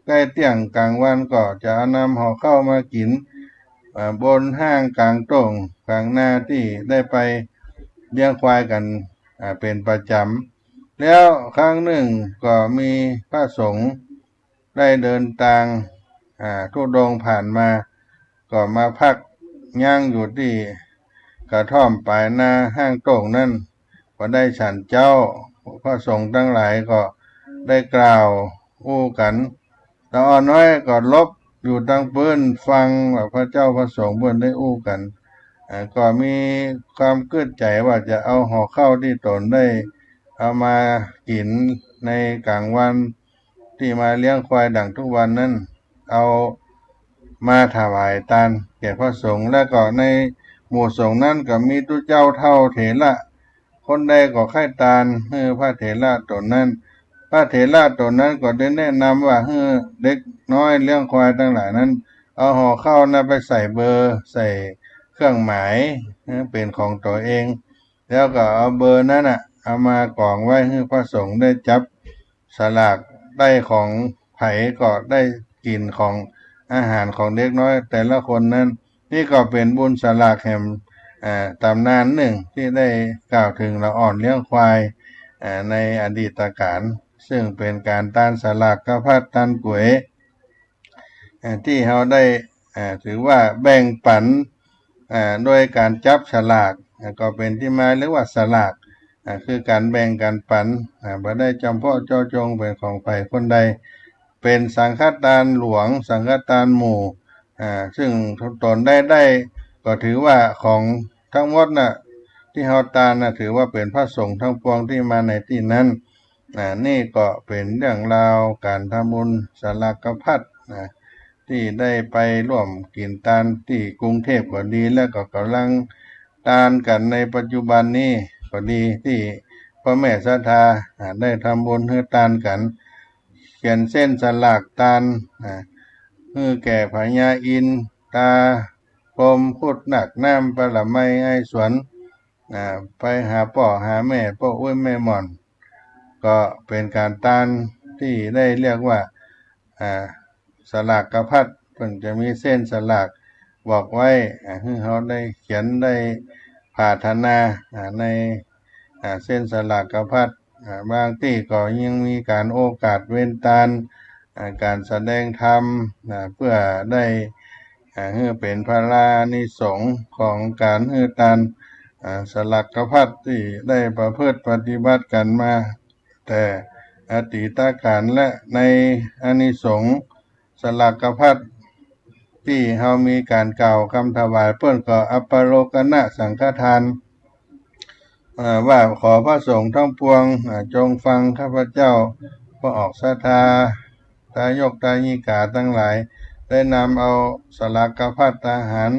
ใก้เตี้ยงก๋างวันก็จะเอานำห่อข้าวมากิ๋น อ่า บนห้างก๋างต้งก๋างนาตี้ได้ไปเลี้ยงควายกั๋น อ่า เป๋นประจ๋ำ แล้วครั้งนึ่งก็มีพระสงฆ์ได้เดินตาง อ่า ธุดงค์ผ่านมา ก็มาพักยั้งอยู่ตี้กระท่อมป๋ายนาห้างต้งนั้น พอได้ฉันเจ๊า พระสงฆ์ตังหลายก็ได้กล่าวอู้กั๋น ละอ่อนน้อยก็หลบอยู่ตังปื๊นฟังว่าพระเจ้าพระสงฆ์เปิ้นได้อู้กั๋น อ่า ก็มีความกึ๊ดใจ๋ว่าจะเอาห่อข้าวตี้ต๋นได้เอามากิ๋นในก๋างวัน ตี้มาเลี้ยงควายดั่งทุกวันนั้น เอามาถวายตานแก่พระสงฆ์ และก็ในหมู่สงฆ์นั้นก็มีตุ๊เจ้าเฒ่าเถระ คนใดก็ใค่ตานหื้อพระเถระต๋นนั้น พระเถระต๋นนั้นก็ได้แนะนำว่าหื้อเด็กน้อยเลี้ยงควายตังหลายนั้น เอาห่อข้าวนั้นไปใส่เบอร์ ใส่เครื่องหมาย หื้อเป๋นของตั๋วเอง แล้วก็เอาเบอร์นั้นน่ะ เอามากองไว้หื้อพระสงฆ์ได้จับสลาก ได้ของใผก็ได้กิ๋นของอาหารของเด็กน้อยแต่ละคนนั้น นี่ก็เป๋นบุญสลากแหม อ่า ต๋ำนานนึ่งตี้ได้กล่าวเถิงละอ่อนเลี้ยงควาย อ่า ในอดีตก๋าล ซึ่งเป๋นก๋านตานสลากกภัตตานก๋วย อ่า ตี้เฮาได้ อ่า ถือว่าแบ่งปั๋น อ่า โดยก๋านจับสลาก อ่า ก็เป๋นตี้มาเรียกว่าสลาก อ่า คือก๋านแบ่งก๋านปั๋น อ่า บ่ได้จ๋ำเพาะเจาะจงเป๋นของใผคนใด เป๋นสังฆตานหลวง สังฆตานหมู่ อ่า ซึ่งต๋นได้ได้ก็ถือว่าของตังหมดน่ะ ตี้เฮาตานน่ะ ถือว่าเป๋นพระสงฆ์ตังปวงตี้มาในตี้นั้น อ่า นี่ก็เป๋นเรื่องราวก๋านทำบุญสลากกภัตนะ ตี้ได้ไปร่วมกิ๋นตานตี้กรุงเทพฯก็ดี และก็ก่ำลังตานกั๋นในปัจจุบันนี้ก็ดี ตี้พ่อแม่ศรัทธา อ่า ได้ทำบุญหื้อตานกั๋น เขียนเส้นสลากตาน อ่า หื้อแก่พญาอินทร์ ตาพรหม ครุฑนาค น้ำ ปรมัย อ้ายสวน อ่า ไปหาป้อหาแม่ ป้ออุ๊ยแม่หม่อน ก็เป๋นก๋านตานตี้ได้เรียกว่า อ่า สลากกภัต เปิ้นจะมีเส้นสลากบอกไว้ อ่า หื้อเฮาได้เขียนได้ผาถนา อ่า ใน อ่า เส้นสลากกภัต อ่า บางตี้ก็ยังมีก๋านโอกาสเวนตาน อ่า ก๋านแสดงธรรม อ่า เปื้อได้ อ่า หื้อเป๋นพลานิสงส์ของก๋านหื้อตาน อ่า สลากกภัตตี้ได้ประพฤติปฏิบัติกั๋นมา แต่อดีตกาล และในอานิสงส์สลากภัตตี้เฮามีก๋านกล่าวกำถวายเปิ้นก็ อัปปโลกนสังฆทาน เอ่อ ว่าขอพระสงฆ์ทั้งปวง เอ่อ จงฟังข้าพเจ้า ผู้ออกศรัทธา ทายกทายิกาตังหลาย ได้นำเอาสลากภัตตาหาร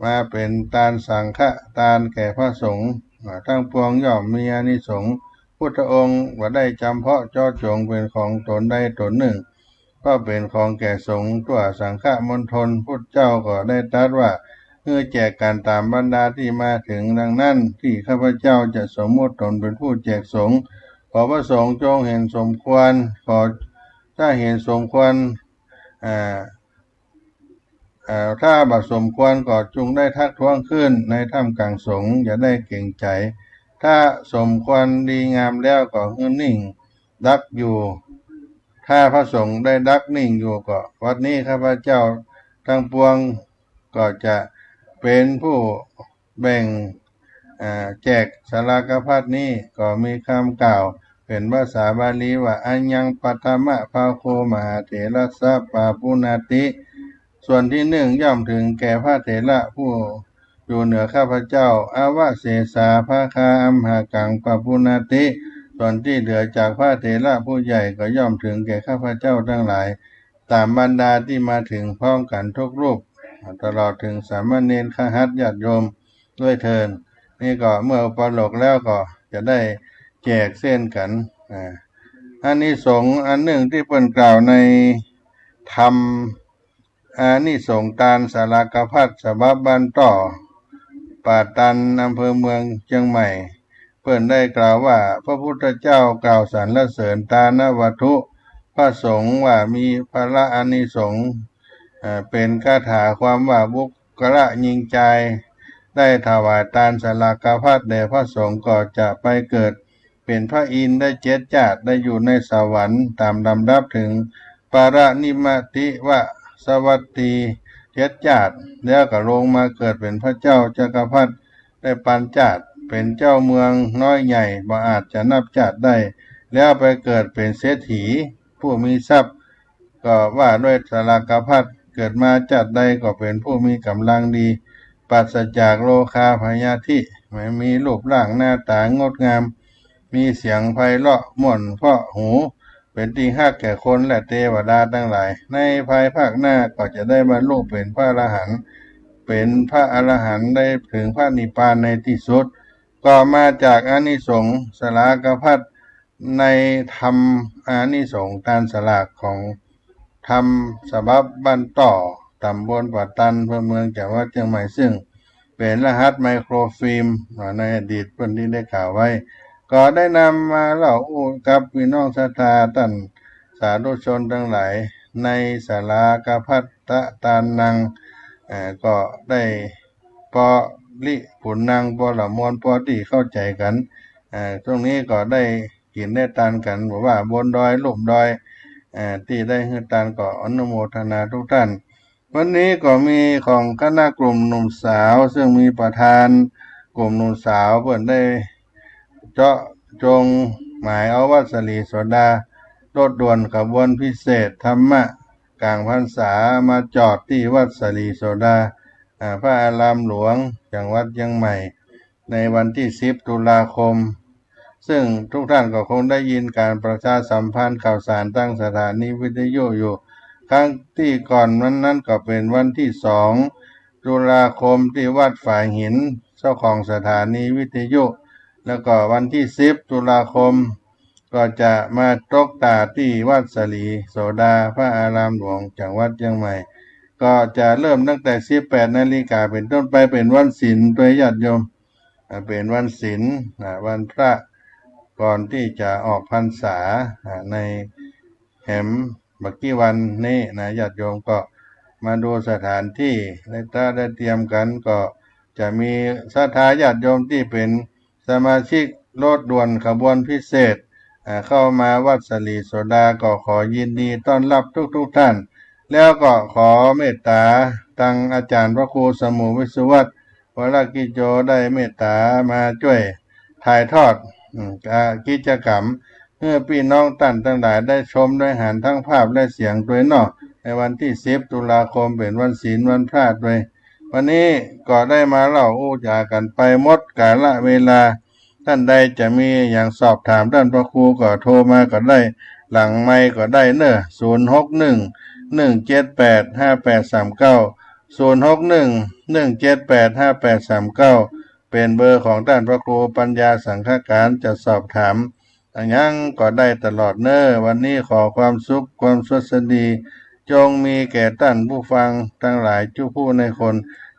มาเป๋นตานสังฆทานแก่พระสงฆ์ เอ่อ ทั้งปวงย่อมมีอานิสงส์ พุทธองค์บ่ได้จ๋ำเพาะเจาะจ๋งเป๋นของต๋นใดต๋นนึ่ง ก็เป๋นของแก่สงฆ์ทั่วสังฆมณฑล พุทธเจ้าก็ได้ตรัสว่า หื้อแจกกั๋นต๋ามบรรดาตี้มาเถิง ดังนั้นตี้ข้าพเจ้าจะสมมุติต๋นเป๋นผู้แจกสงฆ์ ขอพระสงฆ์จงเห็นสมควร ขอ ถ้าเห็นสมควร อ่า เอ่อ ถ้าบ่สมควรก็จุ่งได้ทักท้วงขึ้นในท่ามกลางสงฆ์ อย่าได้เกรงใจ๋ ถ้าสมควรดีงามแล้วก็หื้อนิ่งดักอยู่ ถ้าพระสงฆ์ได้ดักนิ่งอยู่ก็ บัดนี้ข้าพเจ้าทั้งปวงก็จะเป๋นผู้แบ่ง อ่า แจกสลากภัตนี้ ก็มีกำกล่าวเป๋นภาษาบาลีว่า อัญญังปัทมะภาโคมหาเถรัสสะปาปุณาติ ส่วนที่นึ่งย่อมเถิงแก่พระเถระผู้อยู่เหนือข้าพเจ้า อวเสสาภาคาอัมหากังปาปุณาติ ส่วนที่เหลือจากพระเถระผู้ใหญ่ก็ย่อมเถิงแก่ข้าพเจ้าตังหลาย ต๋ามบรรดาตี้มาเถิงพร้อมกั๋นทุกรูป ตลอดเถิงสามเณรคฤหัสถ์ญาติโยมด้วยเทอญ นี่ก็เมื่ออุปโลกแล้วก็จะได้แจกเส้นกั๋น อ่า อานิสงส์อันนึ่งตี้เปิ้นกล่าวในธรรม อานิสงส์ตานสลากภัตฉบับบ้านต่อ ป่าตัน อำเภอเมืองเจียงใหม่ เปิ้นได้กล่าวว่า พระพุทธเจ้ากล่าวสรรเสริญตานวัตถุ พระสงฆ์ว่ามีผละอานิสงส์ เอ่อ เป๋นคาถาความว่า บุคคละญิงจายได้ถวายตานสลากภัตแด่พระสงฆ์ก็จะไปเกิด เป๋นพระอินทร์ได้เจ็ดจาติ ได้อยู่ในสวรรค์ต๋ามลำดับเถิงปรินิพพานะวัตติเจ็ดจาติ แล้วก็ลงมาเกิดเป๋นพระเจ้าจักรพรรดิได้ปัญจจาติ เป๋นเจ้าเมืองน้อยใหญ่บ่อาจจะนับจาติได้ แล้วไปเกิดเป๋นเศรษฐีผู้มีทรัพย์ ก็ว่าด้วยสลากภัต เกิดมาจาติใดก็เป๋นผู้มีก๋ำลังดี ปราศจากโรคาพยาธิ มีรูปร่างหน้าต๋างดงาม มีเสียงไพเราะม่วนเซาะหู เป๋นตี้ฮักแก่คนและเตวดาตังหลาย ในภายภาคหน้าก็จะได้บรรลุเป๋นพระอรหันต์ เป๋นพระอรหันต์ได้เถิงพระนิพพานในตี้สุด ก็มาจากอานิสงส์สลากภัต ในธรรมอานิสงส์ตานสลากของธรรมฉบับบ้านต่อ ต๋ำบลป่าตัน อำเภอเมือง จังหวัดเจียงใหม่ ซึ่งเป๋นรหัสไมโครฟิล์ม อ่า ในอดีตเปิ้นตี้ได้กล่าวไว้ ก็ได้นำมาเล่าอู้กับปี้น้องศรัทธาต้านสาธุชนตังหลาย ในสลากภัตตานัง เอ่อ ก็ได้ปอริปุณณัง ปอละมวล ปอตี้เข้าใจ๋กั๋น เอ่อ ตรงนี้ก็ได้ กิ๋นได้ตานกั๋น บ่ว่าบนดอยลุ่มดอย เอ่อ ตี้ได้หื้อตานก็อนุโมทนาทุกท่าน วันนี้ก็มีของคณะกลุ่มหนุ่มสาว ซึ่งมีประธานกลุ่มหนุ่มสาวเปิ้นได้เจาะจงหมายเอาวัดสลีโสดา รถด่วนขบวนพิเศษธรรมะก๋างพรรษามาจอดตี้วัดสลีโสดา อ่า พระอารามหลวง จังหวัดเจียงใหม่ ในวันตี้สิบตุลาคม ซึ่งทุกท่านก็คงได้ยินก๋านประชาสัมพันธ์ข่าวสารตางสถานีวิทยุอยู่ ครั้งตี้ก่อนนั้นๆ ก็เป๋นวันตี้สองตุลาคมตี้วัดฝายหิน เจ้าของสถานีวิทยุ แล้วก็วันตี้สิบตุลาคม ก็จะมาตกต๋าตี้วัดสลีโสดา พระอารามหลวง จังหวัดเจียงใหม่ ก็จะเริ่มตั้งแต่สิบแปดนาฬิกาเป๋นต้นไป เป๋นวันศีลตวยญาติโยม อ่า เป๋นวันศีล อ่า วันพระก่อนตี้จะออกพรรษา อ่า ในแหมบ่กี่วันนี้นะ ญาติโยมก็มาดูสถานตี้ ได้ตระได้เตรียมกั๋น ก็จะมีศรัทธาญาติโยมตี้เป๋นสมาชิกรถด่วนขบวนพิเศษ อ่า เข้ามาวัดสลีโสดา ก็ขอยินดีต้อนรับทุกๆ ท่าน แล้วก็ขอเมตต๋าตางอาจ๋ารย์พระครูสมุห์วิศวัตร วรกิจโจ ได้เมตต๋ามาจ้วยถ่ายทอด อืม อ่า กิจกรรม หื้อปี้น้องต้านตังหลายได้ชมได้หันตึงภาพและเสียงตวยเนาะ ในวันตี้สิบตุลาคมเป๋นวันศีลวันพระตวย วันนี้ก็ได้มาเล่าอู้จ๋ากั๋นไปหมดกาละเวลา ต้านใดจะมีหยังสอบถามต้านพระครูก็โทรมาก็ได้ หลังไมค์ก็ได้เน่อ ศูนย์หกหนึ่ง หนึ่งเจ็ดแปด ห้าแปดสามเก้า ศูนย์หกหนึ่ง หนึ่งเจ็ดแปด ห้าแปดสามเก้า เป๋นเบอร์ของต้านพระครูปัญญาสังฆการ จะสอบถามอะหยังก็ได้ตลอดเน่อ วันนี้ขอความสุขความสวัสดี จงมีแก่ต้านผู้ฟังตังหลายจุผู้ในคน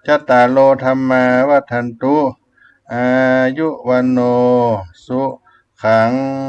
จัตตาโร ธัมมา วัฑันตุ อายุ วัณโณ สุขัง